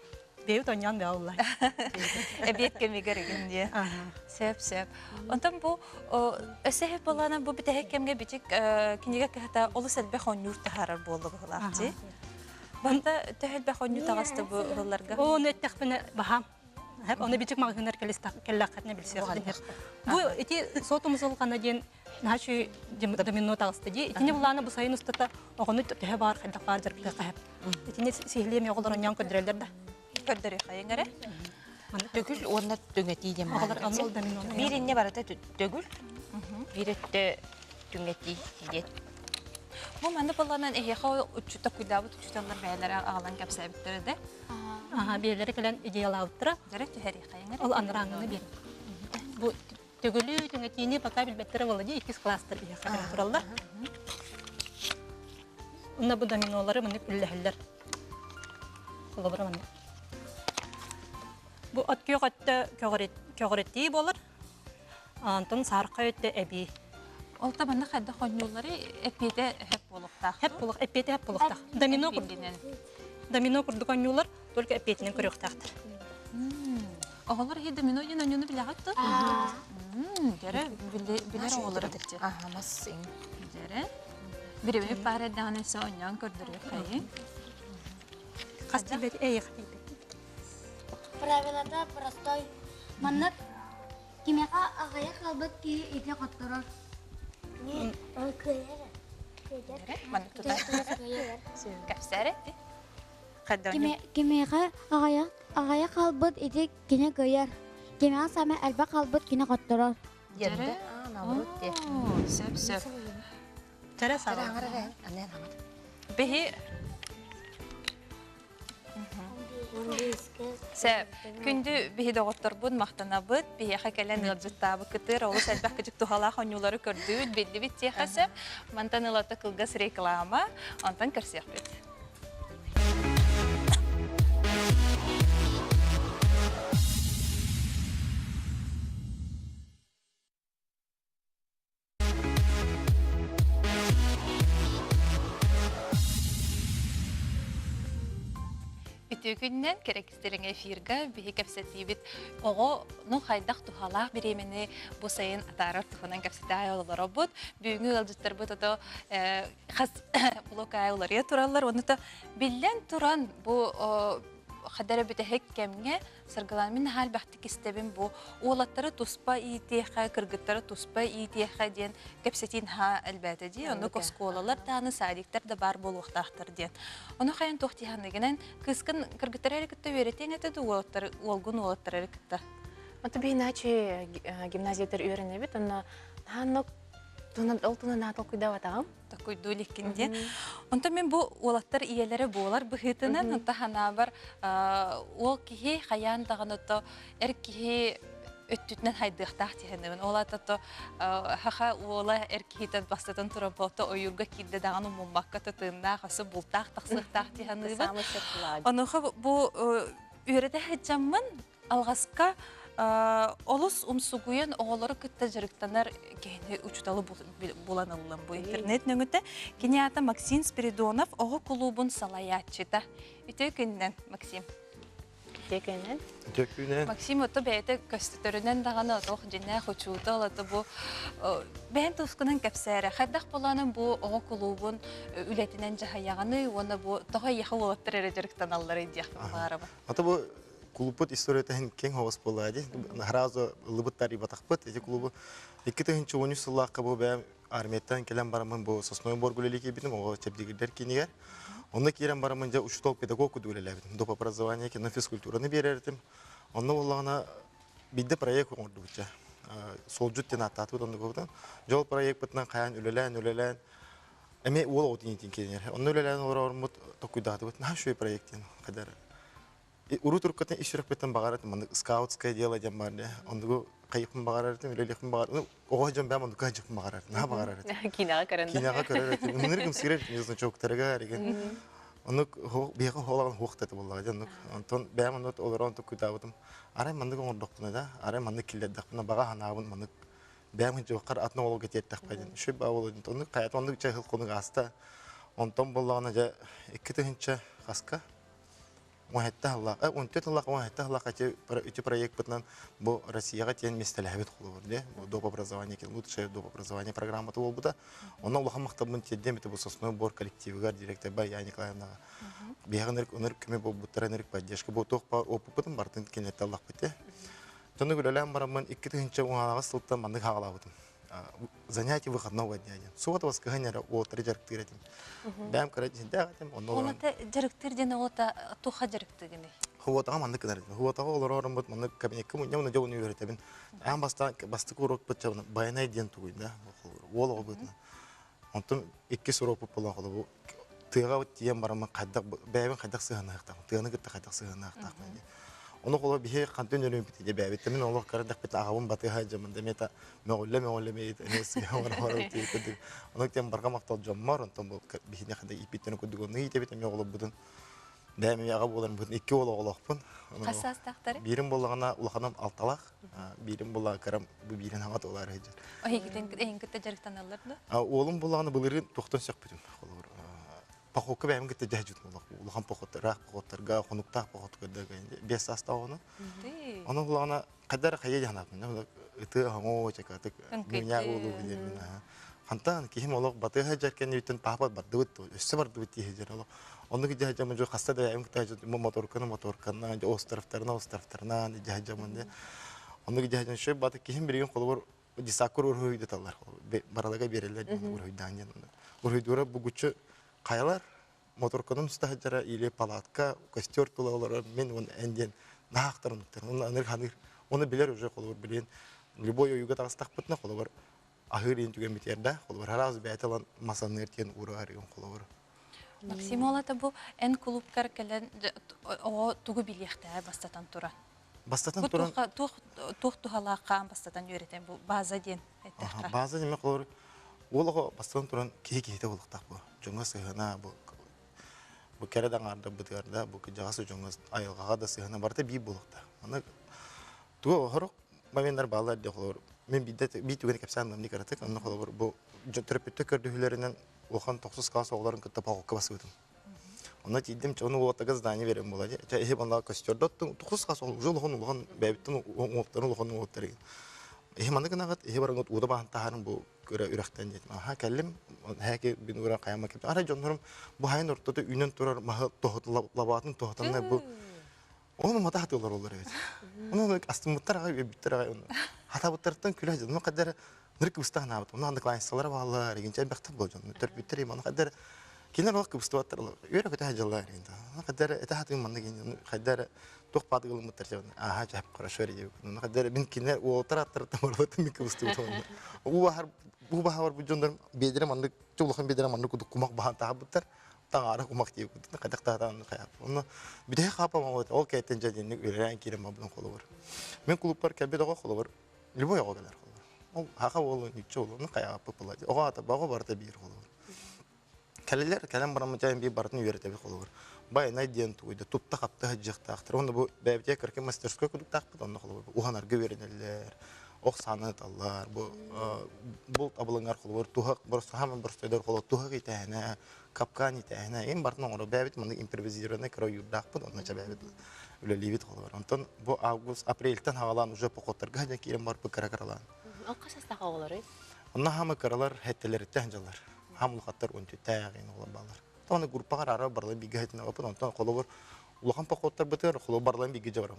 Бэйэбит оонньоон бэҕэ уллай. Эбиэт кэмигэр игин диye. Сөп, сөп. Онтон бу өссө болаана бу бүтэһик кэмгэ бичик кинигэ кыһата олус элбэх оонньуур таһаарар буолла быһылаах дии. Банда төһө элбэх оонньуу таҕыста бу ыһылларга? Ону эттэхпинэ баһаам. Оны бичик маҕаһыыннар кэллэххитинэ билсиэххитин. Бу ити сотумусулҕана диэн наһаа үчүгэй домино таҕыста дии. Итини булаана бу сайын устата оҕону төһө баар хайдах баар дьарыктыахха сөп. Итини сиһилиэм оҕолор онньоон көрдөрөллөр да. Көрдөрүөххэйиҥ эрэ. Төгүл уонна түҥэтии диэн баар. Биир инньэ барыта төгүл, биир өттө түҥэтии диэн. Бу манны боллонон эһиэхэ уччута куйдаабыт учууталлар бэйэлэрэ аҕалан кэпсээбиттэрэ да. Аха, биэлэри кэлэн идеялаабыттара. Дьэрэ түһэриэхэйиҥ эрэ. Ол анарааҥҥыны биэр. Бу Төгүлү түҥэтиини пока билбэттэрэ буолла дии, иккис класстар биһиэхэ кэлэн тураллар. Уонна бу доминолары маннык үллэһэллэр. Холобура маннык. Бу от күөх өттө көҕүрэтии буолар. Онтон саархай өттө эбии. Ол та манна хайдах оонньууллары эппиэтэ хөп буолуохтаах. Хөп буолуох, эппиэтэ хөп буолуохтаах. Домино курдук. Домино курдук оонньуулар, только эппиэтинэн көрүөхтээхтэр. Оҕолор иһи домино диэн оонньууну билэҕит дуо? Дьэрэ, билэр оҕолор этиччи. Аха, мас иҥ. Дьэрэ. Биримик баар эрдэҕинэ өссө оонньоон көрдөрүөххэйиҥ. Хас тиийбэт, эйиэхэ тиийбэт. Правилата простой. Маннык кимиэхэ аҕыйах хаалбыт киһи ити хотторор. Не, ол кыайар. Кыайар. Маннык тутар. Кэпсээр Кимиэхэ аҕыйах хаалбыт ити кини кыайар. Кимиэхэ саамай элбэх хаалбыт кини хотторор. Дьэрэ? Наоборот дии. Сөп, сөп. Чэрэ саҕа. Биһи Сөп. Күндү биһи доҕотторбут махтанабыт. Биһиэхэ кэлэн ыалдьыттаабыккытыр олус элбэх кыдьык туһалаах оонньуулары көрдүбүт, биллибит диэххэ сөп. Мантан ылата кылгас реклама. Онтон көрсүөхпүт. Үтүө күнүнэн кэрэкистэриҥ эфирга биһи кэпсэтиибит оҕону хайдах туһалаах бириэмэни бу сайын атаарар туһунан кэпсэтэ олоробут. Бүгүҥҥү ыалдьыттарбыт ото хас блок аайы уларыйа тураллар. Онута биллэн туран бу хадара бүтэһик кэмҥэ Саргылаан мин наһаа элбэхтик истэбин бу уолаттары туспа иитиэхэ, кыргыттары туспа иитиэхэ диэн кэпсэтиин наһаа элбээтэ дии. Оннук оскуолалар даҕаны, садиктар да баар буолуохтаахтар диэн. Ону хайан туох дии саныыгынан кыыскын кыргыттары эрэ кытта үөрэтиэҥ этэ дуу, уолаттары, уолгун уолаттары эрэ кытта? Ото биһиначи гимназиятар үөрэнэбит, онно наһаа оннук. Ол туһунан наһаа толкуйдаабатаҕым. Толкуйдуу иликкин диэн. Онтон мин бу уолаттар ийэлэрэ буолар быһыытынан, онто ханаабар уол киһи хайаан даҕаны то эр киһи өттүтүнэн хайдыахтаах диһэнэбин. Ол аата то хаха уола эр киһитэ бастатан туран болто ойуурга киирдэ даҕаны уммакка тытыыннаах, өссө бултаах тахсыахтаах диһаныыбын. Онуоха бу үөрэтэ сылдьаммын алҕаска олус умсугуйан оҕолору кытта дьарыктанар киһини учууталы булан ыллым бу интернет нөҥүтэ. Кини аата Максим Спиридонов оҕо кулуубун салайааччыта. Үтүө күнүнэн, Максим. Үтүө күнүнэн. Үтүө күнүнэн. Максим ото бэйэтэ көстөрүнэн даҕаны отох дьиннээх учуутал ото бу бэйэн тускунан кэпсээрэ. Хайдах болаанын бу оҕо кулуубун үлэтинэн дьаһайаҕыный уонна бу тоҕо эйиэхэ уолаттар эрэ дьарыктаналларый диэхпин баарабын. Ата бу клубпут историята иһин киэҥ хоҕус буолла дии. Сразу ыллыбыттар ибатахпыт. Ити клубу 2013 сыллаахха бу бэйэм армияттан кэлэн бараммын бу Сосновой Борг үлэлии киирбитим, оҕо чэбдигирдэр киинигэр. Онно киирэн бараммын дьэ учуутал педагог курдук үлэлээбитим. Доп образование кино физкультураны биэрэр этим. Онно буоллаҕына биирдэ проект оҥордубут дьэ. Суолдьут диэн ааттаатыбыт оннугубутун. Дьэ ол проекпытынан хайаан үлэлээн үлэлээн Эмиэ уол оҕотун иитин кииринэр. Онно үлэлээн олорормут токуйдаатыбыт. Наһаа үчүгэй проект диэн хайдар. Урут уруккатын ис сүрэхпиттэн баҕарар маннык скаутское дело диэн баар дии. Оннугу хайыхпын баҕарар этим, үлэлиэхпин баҕарар. Ну, оҕо дьон бэйэм оннук хайыхпын баҕарар, наһаа баҕарар этим. Киинэҕэ көрөн. Киинэҕэ көрөр этим. Ынырык ымсыырар этим, значоктарыгар деген. Оннук биһиэхэ хоолаҕын хуохта этэ буоллаҕа дии оннук. Онтон бэйэм онно олорон токуйдаабытым. Арай маннык оҥордохпуна да, арай маннык киллэрдэхпинэ баҕа санаабын маннык бэйэм дьуоххар атын оҕолорго тиэртэхпэ диэн үчүгэй баа буолуо диэн оннук хайата оннук чэ хонук ааста онтон буоллаҕына дьэ 2000 хаска 17 сыллаах 14 сыллаах 17 сыллаах ити ити проекпытынан бу Россияҕа тиэн миэстэлэһэбит холобур дии доп образование лучшее доп образование программата буолбута онно улахан махталбын тиэрдиэм ити бу Сосновой бор коллективыгар директорбар Яна Николаевнаҕа биһиэхэ ынырык ынырык көмө буолбуттара ынырык поддержка бу туох баар опыппытын барытын кинилэртэн ыллахпыт дии Дьону үлэлээн бараммын 2016 сылтан маннык хаалаабытым. Занятие выходного дня диэн. Суббота воскресенье эрэ уолаттары дьарыктыыр этим. Бэйэм кыра дьиҥнээх этим. Онно олорон. Уолата дьарыктыыр диэн уолата туха дьарыктыыгыный? Хуотаҕа маннык гынар этим. Хуотаҕа олороруммут маннык кабинекка мунньа дьону үөрэтэбин. Аан бастаан бастакы урокпут байанай диэн тугуй да уол оҕо быһыытынан. Онтон иккис урокпут буолан холобу тыаҕа тиийэн бараммын хайдах бэйэбин хайдах сыһыаннаһыахтаахпын, тыаны кытта хайдах сыһыаннаһыахтаахпын диэн. Ону холобур биһиги хантан өлүмпүт дии бэйэбиттэн мин олох кыра эрдэхпит аҕабын батыһа дьоммун да эмиэ мөҕүллэ мөҕүллэ эмиэ сыһа оҥоро тиийэ курдук. Ону тиэн барҕа махтал дьоммор, онтон бу биһини хайдах ииппиттэрин курдук онно иитэбит эмиэ оҕолорбутун бэйэм эмиэ аҕа буоларым быһыытынан икки уол оҕолоохпун. Хас саастаахтары? Биирим буоллаҕына улаханым алталаах, биирим буоллаҕа кырам бу биирин хаҥа туолаары сылдьар. Эһигитин эһигин кытта дьарыктаналлар да? Уолум буоллаҕына былырыын туохтан сөхпүтүм. Холобур, походка бэйэм кытта дьаһдьытым улахан походтар, ыраах походтарга, хонуктаах походтарга 5 саастаах оҕону. Ону буоллаҕына хайдар хайа дьаһанааппын ытыы оҥоо чакатык муньаа уолу билэрмин хантан киһим олох батыһа дьар кэннибиттэн паапа бардыбыт өссө бардыбыт дии дьэр олох оннук дьаһдьамын дьо хаста да бэйэм кытта моторканы моторканан островтарына островтарынан дьаһдьамын де оннук дьаһдьам шөй баты киһим билигин холобур десаккыр уруһуйдаталлар баралага биэрэллэр уруһуйдаан диэн уруһуйдуура бугуччу хайалар моторканан уста сылдьара или палатка костер тула олорор мен уон эн диэн наһаахтар оннуктар онно аныыр ханыыр оны билэр уже холобур билин любой ойууга таҕыстахпытына холобур аһыыр иин түгэн битиэр да холобур араас бэйэтэ ылан мас аныыр диэн уура арыгын холобур Максим Олата бу эн клубкар кэлэн оҕо тугу билиэхтээҕэ бастатан туран? Бастатан туран туох туох туһалаахха бастатан үөрэтэн бу база диэн эттэххэ. База диэн холобур уол оҕо бастатан туран киһи киһитэ буолуохтаах бу дьоҥҥо сыһыана бу бу кэрэ да аҥаардарбытыгар да бу кырдьаҕас дьоҥҥо айылҕаҕа да сыһыана барыта биир буолуохтаах. Аны тугу сорох моменнар бааллар дии холобур мин биирдэ биир түгэни кэпсээн ыллым кыратык онно холобур бу төрөппүттэр көрдөһүүлэринэн улахан тохсус класс оҕолорун кытта походка басыбытым. Онно тиийдим, ону уолаттарга задание берем буола дии. Чэ, иһи онно костердоттун, тохсус класс уже улахан улахан бэйэбиттэн уҥуохтарын улахан уҥуохтары. Иһи маннык гынаҕыт, иһи бараҥыт уута баһан таһарын бу көрө үрэхтэн диэтим. Аха кэллим, һээки бин уран хайама кэлбит. Арай дьоннорум бу хайын ортото үүнэн турар маһы тоһут лабаатын тоһутанна бу Ону мата хатыылар олор эбит. Ону астыммыттар аҕай, үөрбүттэр аҕай. Хатабыттарыттан күлэ дьон. Ону хаддар нырк ыстаһанаабыт. Ону анда классалара бааллар, эгинчэ элбэхтэр буол дьон. Төрпүттэр им. Ону хаддар Кинилэр олох кыбыстыбаттар үөрэ көтө сылдьаллар хайда эрэ этэ сатыым маннык хайда эрэ туох баатык ылыммыттар дьон ааһа дьэ хорошо эрэ диэбит онно хайда эрэ мин кинилэр уолаттар аттарыттан барбытым мин кыбыстыбытым онно уу баһар уу баһа барбыт дьоннорум биэдэрэ маннык улахан биэдэрэ маннык курдук кумах баһан таһабыттар таҥаара кумах диэбит хайдах таһатаан хайап онно бүтэһик хаапа ол кэттэн дьэ дьинник үлэлээн киирэн барбытым холобур мин кулуппар кэлбит оҕо холобур любой оҕо кэлэр холобур ол хаха уолу ньучча уолу ну хайааппыт була оҕо аата оҕо барыта биир холобур Кэлэлэр кэлэн бараммыт биир барытын үөрэтэбит холобур. Байанай диэн тугуйда тутта-хапта сылдьыахтаахтар. Уонна бу бэйэбитигэр кыракый мастерской курдуктаахпыт, онно холобур уһанарга үөрэнэллэр, ох сааны ыталлар, бу булт абылаҥар холобур туһах хааман боростуойдар холобур туһах итэһинэ, капкан итэһинэ, им барытын оҥоро бэйэбит маннык импровизированный кыра ойуурдаахпыт, онно чэ бэйэбит үлэлиибит холобур. Онтон бу август, апрельтэн хаалаан уже походтарга сылдьан киирэн барбыт кыра-кыралаан. Ол хас састаах оҕолоруй? Онно хаама кыралар хэттэлэриттэн дьаллар. Хаам улахаттар үнтүттээх оҕолор бааллар. Тоҕону группаҕа араара барыларын бииргэ хэтинэбаппыт, онтон холобур улахан походтарбытыгар холобур барыларын бииргэ дьабарам.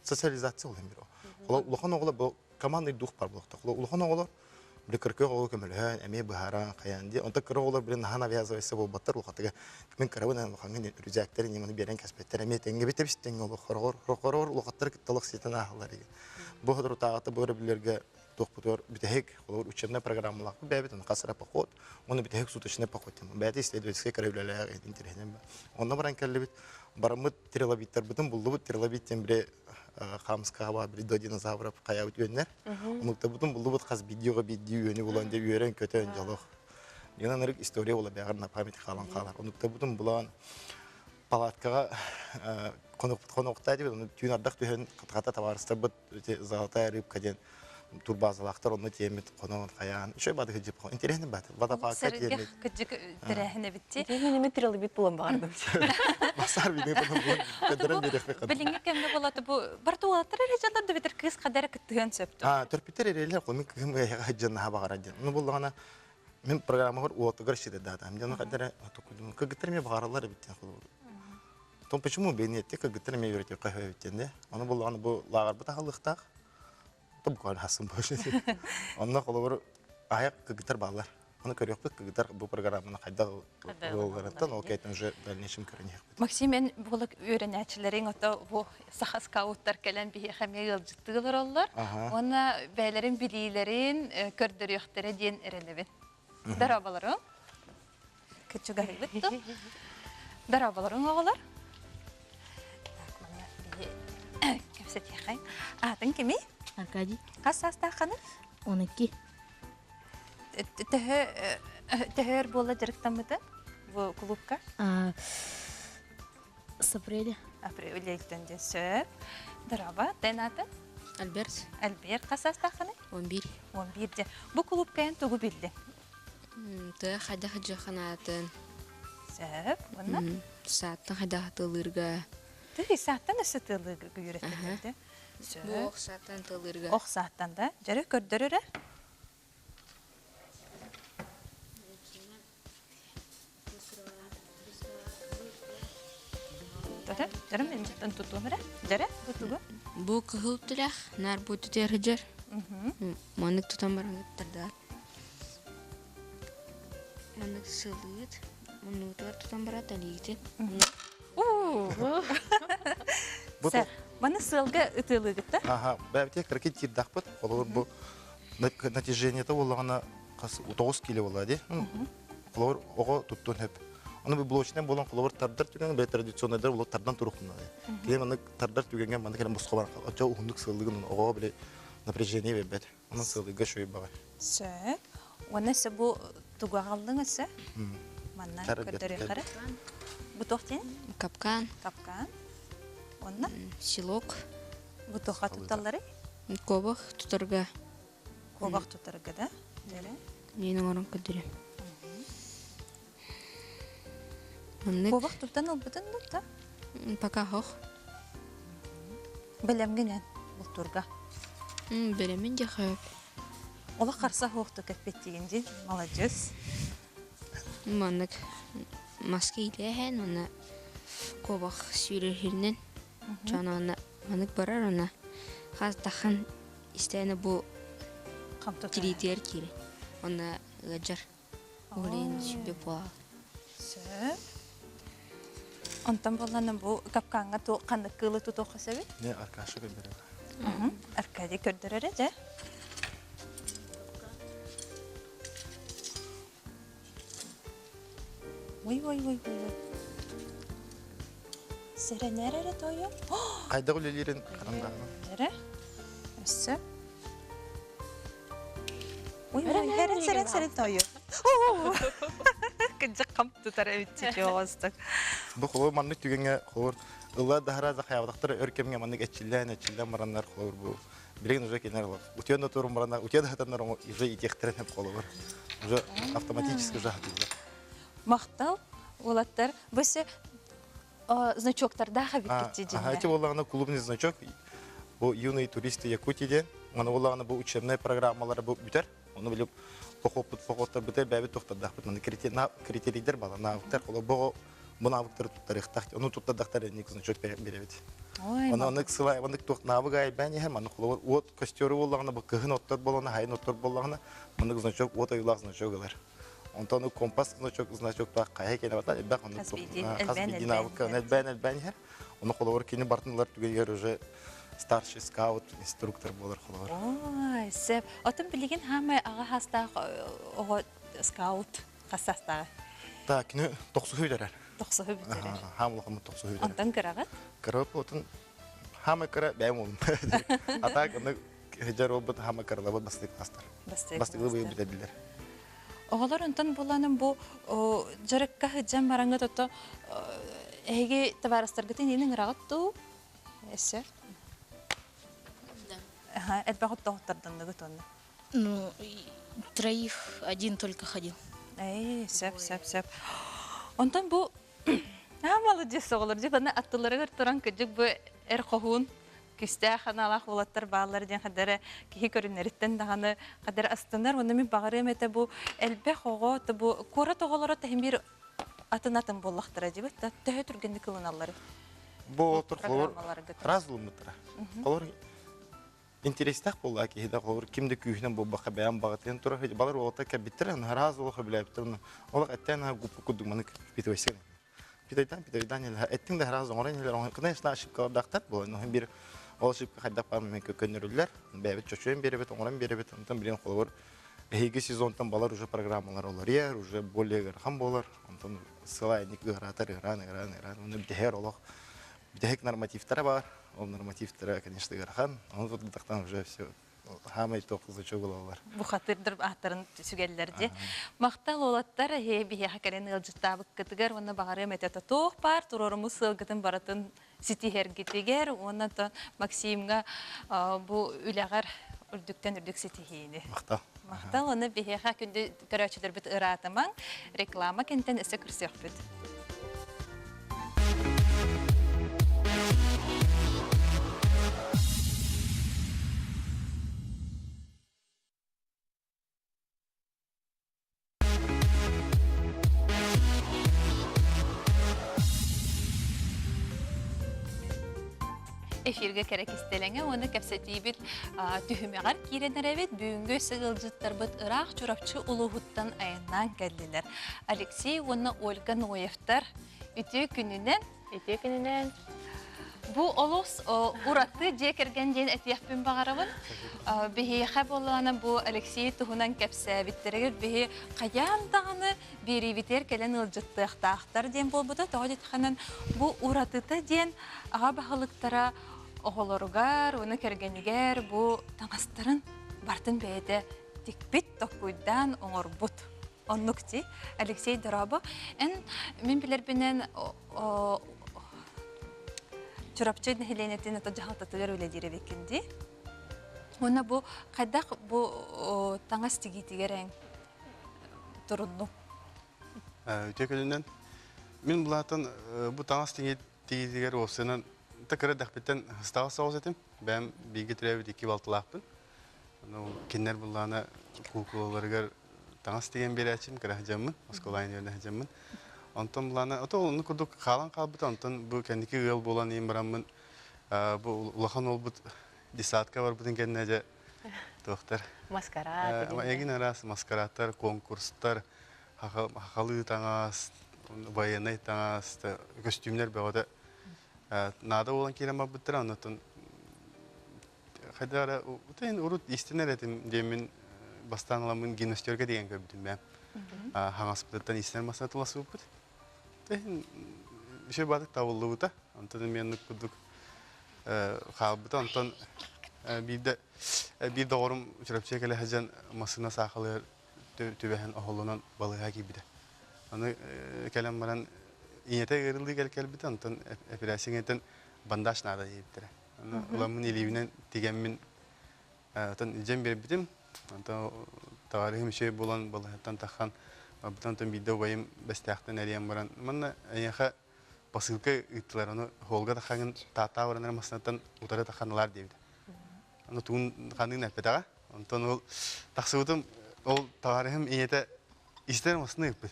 Социализация ол эмир. Улахан оҕолор бу командный дух бар буолуохтаах. Улахан оҕолор били кыркы оҕолор көмөлөһөн, эмиэ быһааран, хайаан дии. Онтон кыра оҕолор били наһаа навязывайся буолбаттар улахатыга. Мин кырабын улахаҥҥа үрүзээктэрин ньыманы биэрэн кэспэттэр. Эмиэ тэҥҥэ бит тэҥҥэ олох хорогор хорогор улахаттар кытта олох ситэн ааһаллар. Бу соторутааҕыта бу өрөбүллэргэ туохпутугар бүтэһик холобур учебнай программалаахпыт бэйэбит онно хас эрэ поход уонна бүтэһик суточный поход диэн бэйэтэ исследовательскай кыра үлэлээх интэриэһинэй онно баран кэллибит бараммыт трилобиттарбытын буллубут трилобит диэн били хаамыскаҕа били до динозавров хайаабыт үөннэр омуктарбытын буллубут хас биирдии биирдии үөнү булан дьэ үөрэн көтөн дьолох дьон анарык история буола бэҕэр на память хаалан хаалар омуктарбытын булан палаткаҕа хонуктаа диэбит ону түүн ардах түһэн хата табаарыстарбыт ити золотая рыбка диэн турбазалаахтар онно тиэммит хонон хайаан үчүгэй бады кыдьып интэриэһинэй бааты водопадка тиэммит кыдьык тэрээһин эбитти Мин эми тирэлибит булан баҕардым. Басар видео булан көдөрөн биэриэхпит Билиҥҥи кэмҥэ болаты бу барыта уолаттар эрэ дьаллар да битер кыыс хадара кыттыһыан сөптө. А төрпүттэр эрэлэр мин кыһым эһэҕэ дьаннаха баҕара диэн. Ну буллаҕына мин программабар уотугар сиде даатам. Дьону хадара кыргыттар эмиэ баҕараллар эбит диэн холобур. Потом почему бэйниэтти кыргыттар эмиэ үөрэтиэххэ сөп эбит диэн Ону буллаҕына бу лааҕырбыт аһыллыахтаах. То буквально хасын больше. Онно холобур аһайах кыргыттар бааллар. Ону көрүөхпүт кыргыттар бу программаны хайдах ылалларыттан ол кайтан уже в дальнейшем көрөн иһиэхпит. Максим эн буолак үөрэнээччилэриҥ ото бу саха скауттар кэлэн биһиэхэ эмиэ ыалдьыттыы олороллор. Уонна бэйэлэрин билиилэрин көрдөрүөхтэрэ диэн эрэнэбин. Дорооболоруҥ. Кыччыгаһыйбыт ту. Дорооболоруҥ оҕолор. Так, манна биһи кэпсэтиэхэй. Аатыҥ кимий? Аркадий. Хас саастааххыный? 12. Төһө төһө өр буолла дьарыктаммытыҥ бу кулуупка? С апреля. Апрель дьэ сөп. Дорообо, тэн аатын? Альберт. Альберт хас саастааххыный? 11. 11 дьэ. Бу кулуупка эн тугу биллиҥ? Тыа хайдах дьыаханаатын. Сөп. Уонна? Сааттан хайдах тыллыырга. Тыый, сааттан өссө тыллыырга үөрэттилэр Сөп. Бу ох сааттан тыллыырга. Ох сааттан да. Дьэрэ көрдөрөрө. Дьэрэ мен жыттан тутуом эрэ. Дьэрэ, бу тугу? Бу кыһыл тилэх, нар бу түтэр сылдьар. Маннык тутан баран ыттардаат. Маннык сылыыт, муннуутугар тутан барат алиитин. Маны сыалга ытыалыыгыт Аха, бэбите кыракый тирдахпыт. Холобур бу натяжениета буоллаҕына хас 9 кило буолла дии. Холобур оҕо туттун хөп. Аны бу блочнай буолан холобур тардар түгэҥҥэ бэйэ традиционнайдар буолан тардан турухтунна. Кини маннык тардар түгэҥҥэ маннык кэлэн босхо баран оччо уһуннук сыаллыгын оҕоҕо били напряжение биэрбэт. Онон сыалыйга үчүгэй баҕай. Сөп. Уонна өссө бу тугу аҕаллыҥ өссө? Манна көрдөрүөххэ эрэ. Бу туох диэн? Капкан. Капкан. Уонна? Селок. Бу туохха тутталларый? Куобах тутарга. Куобах тутарга да? Дэрэ. Мин оҥорон көрдөрүм. Маннык. Куобах туттан ылбытын да? Пока хох. Бэлэмгинэн бултуурга. Бэлэмин дьэ хөп. Олох харса хуохтук эппиттигин дии. Маладьыс. Маннык маска иилээһэн уонна куобах сүүрэрһиринэн дьон уонна маннык барар уонна хас даххан истээнэ бу тириитигэр киирэр. Уонна ыалдьар. Ол иһин сүбэ буолар. Сөп. Онтон буоллана бу капкаҥҥа ханнык кыылы тутуохха сөбүй? Не, Аркаша көрдөрөр. Аркадий көрдөрөр дьэ. Ой, ой, ой, ой. Сэрэнэр эрэ тойо. Хайдах үлэлиирин харандааһын. Эрэ. Өссө. Ой, ой, сэрэн, сэрэн, сэрэн тойо. Кыдьык хам тутар эбитчи оҕостук. Бу холобур маннык түгэҥҥэ холобур ылла даһара захаябатахтара өр кэмҥэ маннык эчиллээн эчиллэн бараннар холобур бу билигин уже кинилэр утуйан да турун бараннар утуйа да сытаннар уже итиэхтэрин сөп холобур уже автоматически уже хатыллар. Махтал уолаттар бу значоктардаах эбиккит дьиҥнэ. Эти буоллаҕына клубный значок бу юные туристы Якутии диэн аны буоллаҕына бу учебнай программалара бу бүтэр Ону билип похоппут похоттарбыта бэбит тохтардахпыт маны критерийдер бала навыктар холо бого бу навыктары туттарыахтаах ону туттардахтар энник значок беребит. Оны анык сылай анык туох навык айбан иһэр маны холобур уот костёру буоллаҕына бу кыһын оттор буоллаҕына хайын оттор буоллаҕына маннык значок уот ойуулаах значок ылар. Онтон компас значок значоктаах хайа кэлэ бата элбэх оннук хас биирдии навыкка элбээн элбээн иһэр. Ону холобур кини бартын ылар түгэнигэр уже старший скаут инструктор буолар холобур. Ой, сөп. Отон билигин хаамай аҕа хаастаах оҕо скаут хас саастааҕа? Так, кини тохсуһу бүтэрэр. Тохсуһу бүтэрэр. Хаам улахаммыт тохсуһу бүтэрэр. Онтон кыраҕыт? Кыра отун хаамай кыра бэйэм уолум. А так аны хыдьар уолбут хаамай кыралабыт бастык класстар. Бастык быйыл бүтэрдилэр. Оҕолор онтон буланым бу дьарыкка сылдьан бараҥҥыт ото эһиги табаарыстаргытын иин ыҥыраҕыт дуу? Өссө? Да. Элбэх оттоохтордоннугут онно? Ну, троих один только ходил. Эй, сөп, сөп, сөп. Онтон бу Аа, молодец оҕолор. Дьэ, баны аттыларыгар туран кырдьык бу эр хоһуун күүстээх аналаах уолаттар бааллар диэн хадара киһи көрүнэриттэн даҕаны хадара астынар. Уонна мин баҕарыам этэ бу элбэх оҕо бу куорат оҕолоро тэһин биир атын-атын буоллахтара дьибит да төһө түргэнник ылыналлары? Бу отур холор раз ылыммыттара. Холор интерестээх буолла киһи да холор ким да күүһүнэн буолбакка бэйэм баҕатыйан турар балар уолаттар кэлбиттэр раз олох өбүлээбиттэр олох эттээн гуппу курдук маны питывайсыгын Питайтан питайдан эттиҥ да араас оҥорон иһэлэр. Конечно, ошибкалардаахтар буолан. Оһон бир ол ошибка хайдах баар мен көннөрүллэр. Бэйэбит чочуйан биэрэбит, оҥорон биэрэбит. Онтон билин холобур эһиги сезонтан балар уже программалар олорьер, уже более ыарахан буолар. Онтон сыла эник ыараатар, ыараан, ыараан, ыараан. Оны бүтэһэр олох бүтэһик нормативтара бар. Ол нормативтара, конечно, ыарахан. Оны тутатахтан уже все хаамай туох значок ылаллар. Бухатырдар ааттарын сүгэллэр дии. Махтал уолаттар эһиэ биһиэхэ кэлэн ыалдьыттаабыккытыгар уонна баҕарыам этэ туох баар туруоруммут сыалгытын барытын ситиһэргитигэр уонна Максимҥа бу үлэҕэр үрдүктэн үрдүк ситиһиини. Махтал. Махтал уонна биһиэхэ күндү көрөөччүлэрбит ыраатымаҥ реклама кэнтэн өссө көрсүөхпүт. Эфиргэ кэрэ кистэлэҥэ уонна кэпсэтиибит түһүмэҕэр киирэн эрэбит. Бүгүҥҥү ыалдьыттарбыт ыраах Чурапчы улууһуттан айаннаан кэллилэр. Алексей уонна Ольга Ноевтар үтүө күнүнэн. Үтүө күнүнэн. Бу олус ураты дьиэ кэргэн диэн этиэхпин баҕарабын. Биһиэхэ буоллаҕына бу Алексей туһунан кэпсээбиттэригэр биһи хайаан даҕаны биэриибитигэр кэлэн ыалдьыттыахтаахтар диэн буолбута. Тоҕо диэтэххинэн бу уратыта диэн аҕа баһылыктара оҕолоругар уонна кэргэнигэр бу таҥастарын бартын бэйэтэ тикпит, токкуйдаан оҥорбут. Оннук дии. Алексей дорообо. Эн мин билэрбинэн Чурапчы нэһилиэнньэтин ото дьаһалтатыгар үлэлиир эбиккин дии. Уонна бу хайдах бу таҥас тигиитигэр эн туруннуҥ? Үтүө күнүнэн. Мин булаатан бу таҥас тигиитигэр уопсайынан та кыра эрдэхпиттэн ыстаҕас соҕус этим. Бэйэм бииргэ төрөөбүт икки балтылаахпын. Кинилэр буллаҕына куукулаларыгар таҥас тигэн биэрээччим, кыра сылдьаммын, оскуолаҕа үөрэнэ сылдьаммын. Онтон булаана, ото оннук курдук хаалан хаалбыта, онтон бу кэнники ыал буолан иһин бараммын, бу улахан уолбут детсадка барбытын кэннэ дьэ туохтар Маскарад эгин араас маскарадтар, конкурстар, хахалыы таҥас, Военнай таҥас, көстүүмнэр бөҕөтө наада буолан киирэн барбыттара. Оннуттан хайдах эрэ утайын урут истинэр этим диэммин бастаан ыламмын гимнастерка деген көрбүтүм бэм. Хаҥаспытыттан истинэр массына туласыбыппыт. Үчүгэй баатык табыллыбыта. Онтон эмиэ оннук курдук хаалбыта. Онтон биирдэ биир доҕорум Чурапчыга кэлэ сылдьан массыына саахалыгар түбэһэн оһоллонон балыыһа киирбитэ. Аны кэлэн баран ийэтэ ыарылыы кэл кэлбитэ, онтон эпэрээссийэтин бандаж наада диэбиттэрэ. Аны ыламмын илиибинэн тигэммин оттон илдьэн биэрбитим. Онтон табаарыһым үчүгэй буолан балыыһаттан таххан барбытым. Онтон биирдэ убайым Бэстээхтэн эрийэн баран манна эйиэхэ посылка ыыттылар, ону холга таххаҥын тааттаа баран эрэ массыынаттан утары таххан ылаар диэбитэ. Аны тугун ханныгын эппэтэҕэ. Онтон ол тахсыбытым, ол табаарыһым ийэтэ истэр массыына ыыппыт.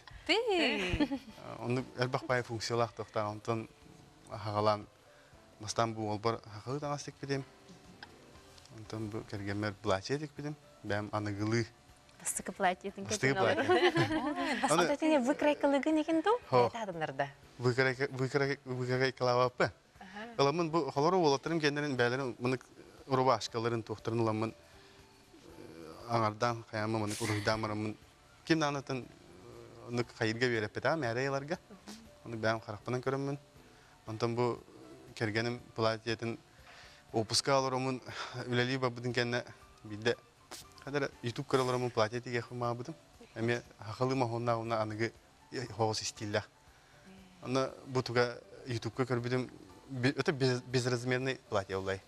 Оннук элбэх баай функциялаах тохтоох. Онтон хаҕалаан бастаан бу уолбар хахыы таҥас тикпитим. Онтон бу кэргэммэр платье тикпитим. Бэйэм аныгылыы Бастакы платьетын Бастакы платье. Ото тини выкройкалыгын игин ду? Таадыннарда. Выкройкалаабаппы. Ыламмын бу холоро уолаттарым кэннэрин бээлэрин мынык рубашкаларын туохтарын ыламмын аҥардаан хайаама мынык уруһуйдаан бараммын ким даанатын оннук хайырга үөрэппитэ мээрэ Ону бэйэм харахпынан көрөммүн. Онтон бу кэргэним платьетын опуска олороммун үлэлии барбытын кэннэ биирдэ хадара ютуб көрө олороммун платье тигиэхпин баҕарбытым. Эмиэ хахалыы моһуоннаах уонна аныгы хоҕус истииллээх. Онно бу туга ютубка көрбүтүм это безразмерный платье улай.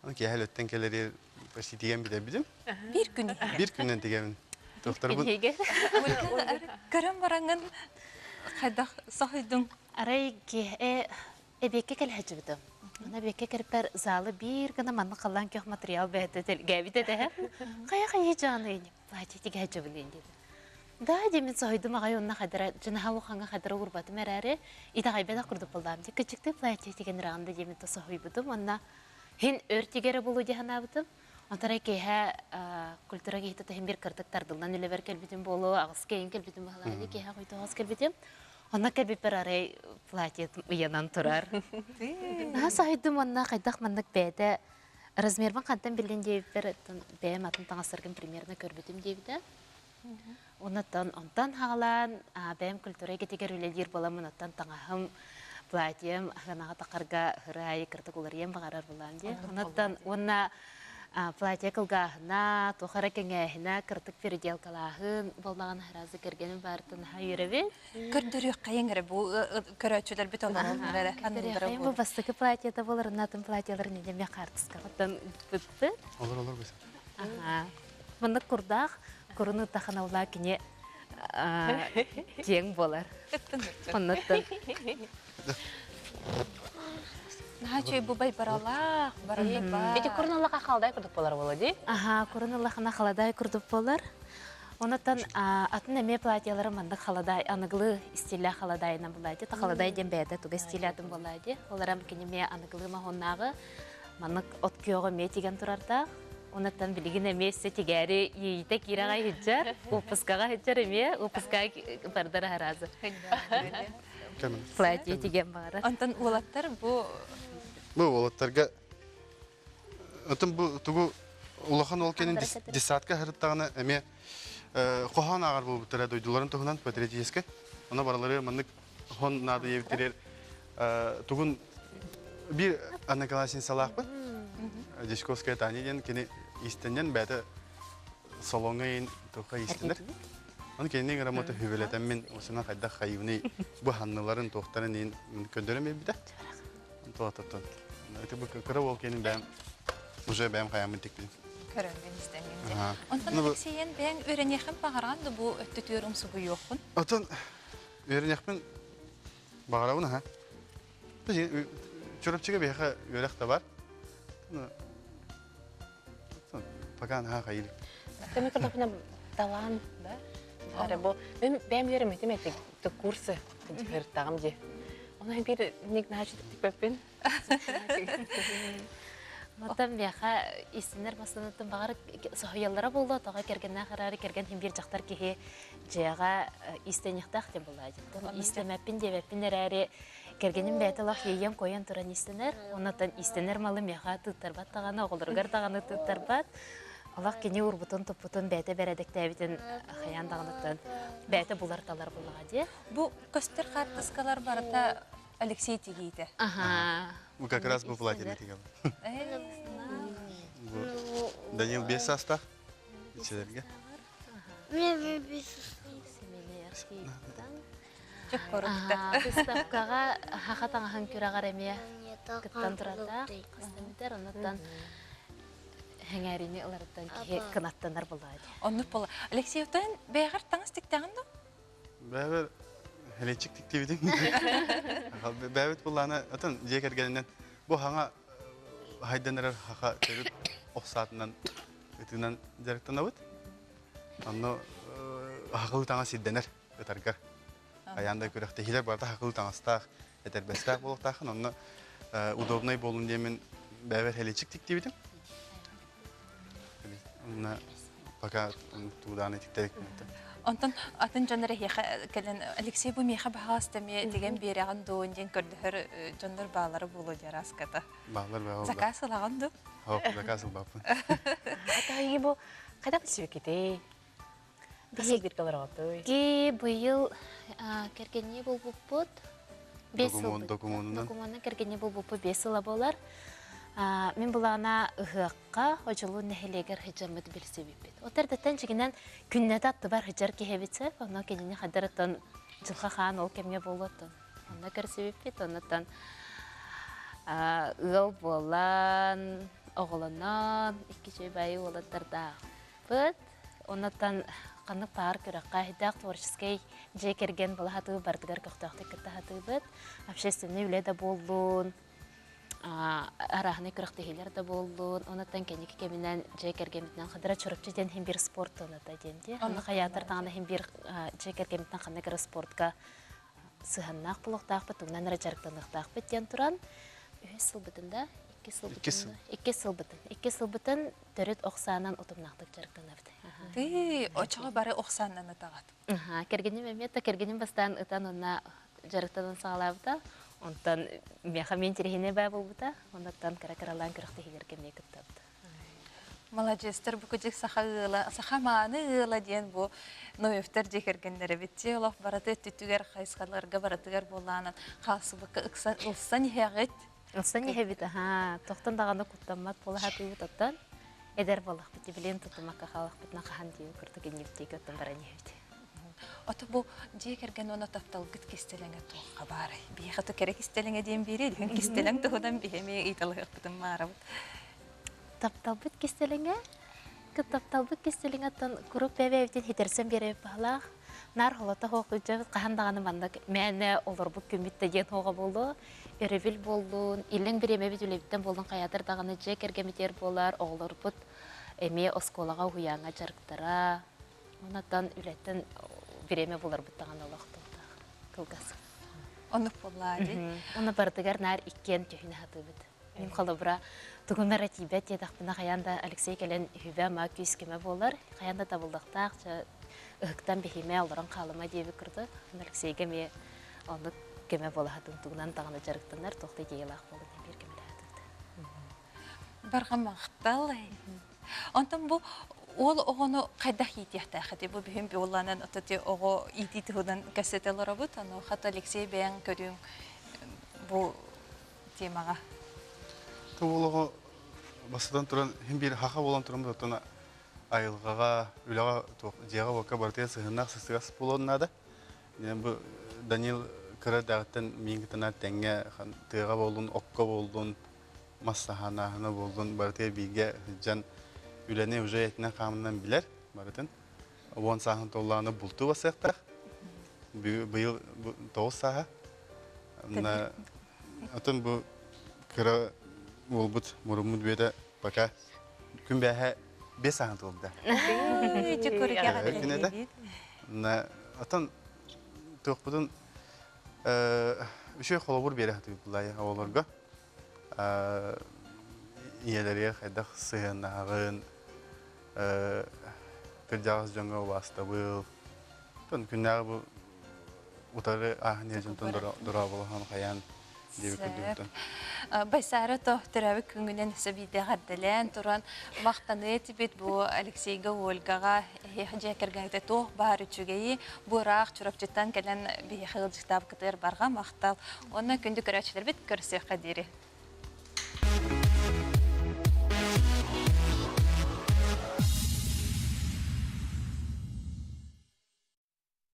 Аны киэһэ өттөн кэлэри почти тигэн бүтэрбитим. Биир күн Биир күнүнэн тигэбин. Тохторбун. Көрөн бараҥын хайдах соһуйдуҥ? Арай киэһэ эбиэккэ кэлэһэдьибитим. Аны эбиэккэ кэрпэр залы биир гына маннык халлаан көх материал бэйэтэ тэлгээбит этэ. Хайа-хайа дьааны платье тигэһэдьибин диэн. Да, диэмин соһуйдум аҕай уонна хайдара дьанаһа улахаҥҥа хайдара уурбатым эрээри итэҕэйбэтэх курдук буоллаҕым. Дьэ кыччыктыы платье тигэн ыраҕын да диэмин то соһуйбутум уонна хин өр тигэрэ буолуо дии санаабытым. Онтон киэһэ культура киһитэ иһин бир кырдык тардыллан үлэбэр кэлбитим буолуо, аҕыс кэйин кэлбитим баһылаайы дии киэһэ хойдоҕос кэлбитим. Онно кэлбиппэр арай платье ыйанан турар. Наһаа соһуйдум уонна хайдах маннык бэйэтэ размербын хантан биллин диэбиппэр бэйэм атын таҥастаргын примерно көрбүтүм диэбитэ. Оннуттан онтон хаҕалаан бэйэм культура эйгэтигэр үлэлиир буоламмын оттон таҥаһым платьем аһынаҕа тахарга ыһыры аайы кыратык уларыйан баҕарар булаам дии. Онуттан уонна платье кылгааһына, туох эрэ кэҥээһинэ, кыратык переделкалааһын буоллаҕына аразы кэргэним баартын наһаа үөрэбин. Көрдөрүөххэйиҥ эрэ бу көрөөччүлэрбит олороллор эрэ. Көрдөрүөххэйиҥ бу бастакы платьета буолар, атын платьеларын эмиэ хаартыскаҕыттан ыыппыппыт. Олор олор быса. Маннык курдаах куруну таханаллаа кини киэҥ буолар. Оннуттан. Наһаа үчүгэй бу байбаралаах, барыта Ити курун ыллаха халадай курдук буолар буолуо дии? Аха, курун ыллахына халадай курдук буолар. Онуттан атын эмиэ платьелары маннык халадай, аныгылыы стиллээх халадайынан булаа дии. Халадай диэн бэйэтэ туга стилятын буолаа дии. Оларам кини эмиэ аныгылыы моһуоннааҕы Маннык от күөҕү эмиэ тигэн турардаах. Онуттан билигин эмиэ өссө тигээри иэйиитэ киирэҕэ иһдьэр, уоппускаҕа иһдьэр эмиэ, уоппускаҕа бардар аразы. Платье тиген баҕарар. Онтон уолаттар бу Бу уолаттарга Отон бу тугу улахан уол кэнин десятка сырыттаҕына эмиэ хоһоон ааҕар буолбуттара дойдуларын туһунан патриотическай. Ону барылары маннык хон наада диэбиттэригэр тугун биир одноклассницалаахпын Дьячковская Таня диэн кини иистэнньэн бэйэтэ салоҥҥа иин туохха иистэнэр. Ону кинини грамота хүбэлэтэммин осунан хайдах хайыыбыный бу ханныларын туохтарын иин көрдөрөн биэрбитэ. Туотаттан. Это бу кыра уол киэнин бэйэм уже бэйэм хайааммын тикпитим. Көрөнгөн истэнгин. Онтон Алексейен бэйэҥ үөрэниэххин баҕаран да бу өттүтүөр умсугуйуоххун? Отон үөрэниэхпин Баҕарабын аха. Чурапчыга биһиэхэ үөрэх да бар. Пока наһаа хайыылык. Тэми кырдахпына талаан да. Бары бу мен бэйэм үөрэммитим этик курсы дьыһыртаҕым дии. Онон биир ник наһаа тикпэппин. Мантан миэхэ истинэр массыынаттан баҕар соһуйаллара буолуо, тоҕо кэргэннээх араары кэргэн иһин биир дьахтар киһи дьиэҕэ иистэниэхтээх диэн буоллаа дии. Иистэмэппин диэбэппин эрээри кэргэним бэйэтэ олох иэйэн-куойан туран иистэнэр. Оннуттан иистэнэр малы миэхэ тыыттарбат даҕаны, оҕолоругар даҕаны тыыттарбат. Олох кини уурбутун-туппутун бэйэтэ бэрэдэктээбитин хайаан даҕаныттан бэйэтэ булар-талар буоллаҕа дии. Бу көстөр хаартыскалар барыта Алексей тигиитэ. Аха. Бу как раз бу платина тигем. Бу Данил бес састах. Ичелерге. Выставкаҕа хаха таҥаһын күрэҕэр эмиэ кыттан турардаах. Хастамитер оннуттан хэҥээрини ыларыттан киһи кынаттанар буолаа дии. Оннук буола. Алексеевтан бэйэҕэр таҥас тиктэҕин да? Бэйэбэр хэлэчик тиктибитим. Бэйэбит буллаана атын дьиэ кэргэнинэн бу хаҥа хайдан эрэр хаха төрүт ох саатынан ытыынан дьарыктанабыт. Онно хахылы таҥас ирдэнэр ытаргар. Хайаан да күрэхтэһиилэр барыта хахылы таҥастаах, этэрбэстээх буолуохтааххын. Онно удобнай буолун диэммин бэйэбэр хэлэчик тиктибитим. Онно пока туудааны тиктэрик. Онтон атын дьоннор эһиэхэ кэлэн Алексей бу миэхэ баһаас эмиэ тигэн биэрэҕин дуо диэн көрдөһөр дьоннор баалара буолуо дии араската. Баалар баалар. Заказ ылаҕын дуу? Хоп, заказ ылбаппын. Атайы бу хайдах билсибиккитий? Биһиги бирге олороҕутуй? Ки быйыл кэргэннии булбуппут. Бес сыл. Докумуонунан. Докумуонунан кэргэннии булбуппут бес сыла буолар. Мин булаана ыһыахха Одьулуун нэһилиэгэр сыдьаммыт билсибиппит. От эрдэттэн дьигинэн күннэтэ аттыбар сыдьар киһи эбит онно кинини хадарыттан дьылҕа хаан ол кэмҥэ буолуоттун. Онно көрсүбүппүт, оннуттан ыал буолан, оҕолонон, икки үчүгэй баайы уолаттардаахпыт. Оннуттан ханнык баар күрэххэ эһидээх творческай дьиэ кэргэн буола сатыыбыт, барытыгар көхтөөхтүк кытта сатыыбыт. Общественнай үлэ да буоллун, арааһынай күрэхтэһиилэр да буоллун, онуттан кэнники кэминэн дьиэ кэргэммитинэн хадара Чурапчы диэн иһин биир спорт туоната диэн дии. Онно хайаатар даҕаны иһин биир дьиэ кэргэммитинэн ханнык эрэ спортка сыһыаннаах буолуохтаахпыт, тугунан эрэ дьарыктаныахтаахпыт диэн туран, үһүс сылбытын да, иккис сылбытын, иккис сылбытын, иккис сылбытын төрүт ох саанан утумнаахтык дьарыктанабыт. Тыы, очоҕо бары ох сааннан ытаҕат. Кэргэним эмиэ да кэргэним бастаан ытан уонна дьарыктанан саҕалаабыта. Онтон миэхэ мин интэриэһинэй баа буолбута. Оннуттан кыра-кыралаан күрэхтэһиилэргэ эмиэ кыттабыт. Маладьыастар бу кыдьык саха ыала, саха мааны ыала диэн бу Ноевтар дьиэ кэргэннэрэ эбит. Олох барыта өттүтүгэр хайысхаларга барытыгар буоллаанан хаалсыбакка ыксан ылсан иһэҕит. Ылсан иһэбит, аһаа, тохтон даҕаны куттаммат буола сатыыбыт оттон эдэр буоллахпыт, билин тутумакка хаалахпытына хаһан диэн курдук иннибитигэ оттон баран иһэбит. Ото бу дьиэ кэргэн уонна тапталгыт кистэлэҥэ туохха баарай? Биһиэхэ то кэрэ кистэлэҥэ диэн биэрии, дьүһүн кистэлэҥ туһунан биһи эмиэ ыйыталаһыахпытын маарабыт. Тапталбыт кистэлэҥэ, тапталбыт кистэлэҥэ оттон куруук бэйэ-бэйэбитин хитэрсэн биэрэбит баһылаах. Наар холото суох сылдьабыт, хаһан даҕаны маннык мээнэ олорбут күммүт да диэн суоҕа буолуо. Өрөбүл буоллун, иллэҥ бириэмэбит үлэбиттэн буоллун хайаатар даҕаны дьиэ кэргэммитигэр буолар, оҕолорбут эмиэ оскуолаҕа, уһуйааҥҥа дьарыктара. Онон үлэттэн бириэмэ буларбыт даҕаны олохтоохтоох кылгас. Оннук буоллаа дии. Онно барытыгар наар иккиэн түһүнэ сатыыбыт. Мин холобура тугум эрэ тиийбэт диэтэхпинэ хайаан да Алексей кэлэн үһүбэ-ама күүс-көмө буолар. Хайаан да табыллыахтаах, чэ ыһыктан биһимэ, олорон хаалыма диэбит курдук. Алексейга эмиэ оннук көмө буола сатыым тугунан даҕаны дьарыктанар, туох да идеялаах буолан биир көмөлөһө сатыыбыт. Барҕа махтал. Онтон бу уол оҕону хайдах иитиэхтээх этэй? Бу бүгүн буоллаанан ототи оҕо иитии туһунан кэпсэтэ олоробут. Ону хата Алексей бэйэҥ көрүүҥ бу темаҕа. Уол оҕо бастатан туран иһин биир хаха буолан туран оттон айылҕаҕа, үлэҕэ, дьиэҕэ-уокка барытыгар сыһыаннаах сыстыгас буолуон наада. Бу Данил кыра эрдэҕиттэн миин кытына тэҥҥэ тыаҕа буоллун, окко буоллун, мас саһаанааһына буоллун, барытыгар бииргэ сылдьан үлэни уже этинэн хаамынан билэр барытын. Уон сааһын туоллаҕына бултуу басыахтаах. Быйыл 9 сааһа. Атын бу кыра уолбут муруммут бүөтэ пока күн бээһэ 5 сааһын туолда. Атын туохпутун үчүгэй холобур биэрэ сатыыбыт булаайа оҕолорго. ийэлэригэр хайдах сыһыаннаһаҕын, кырдьаҕас дьоҥҥо убаастабыл, күннээҕи бу утары ааһан дьонтон дорооболоһон хайаан диэбит курдуктан. Байсаара то төрөөбүт күҥүнэн сөбиидэ эҕэрдэлээн туран махтаныа этибит бу Алексейга, Ольгаҕа эһиэхэ дьиэ кэргэҥҥитэ туох баар үчүгэйи бу ыраах Чурапчыттан кэлэн биһиэхэ ыалдьыттаабыккытыгар барҕа махтал. Уонна күндү көрөөччүлэрбит көрсүөххэ диэри.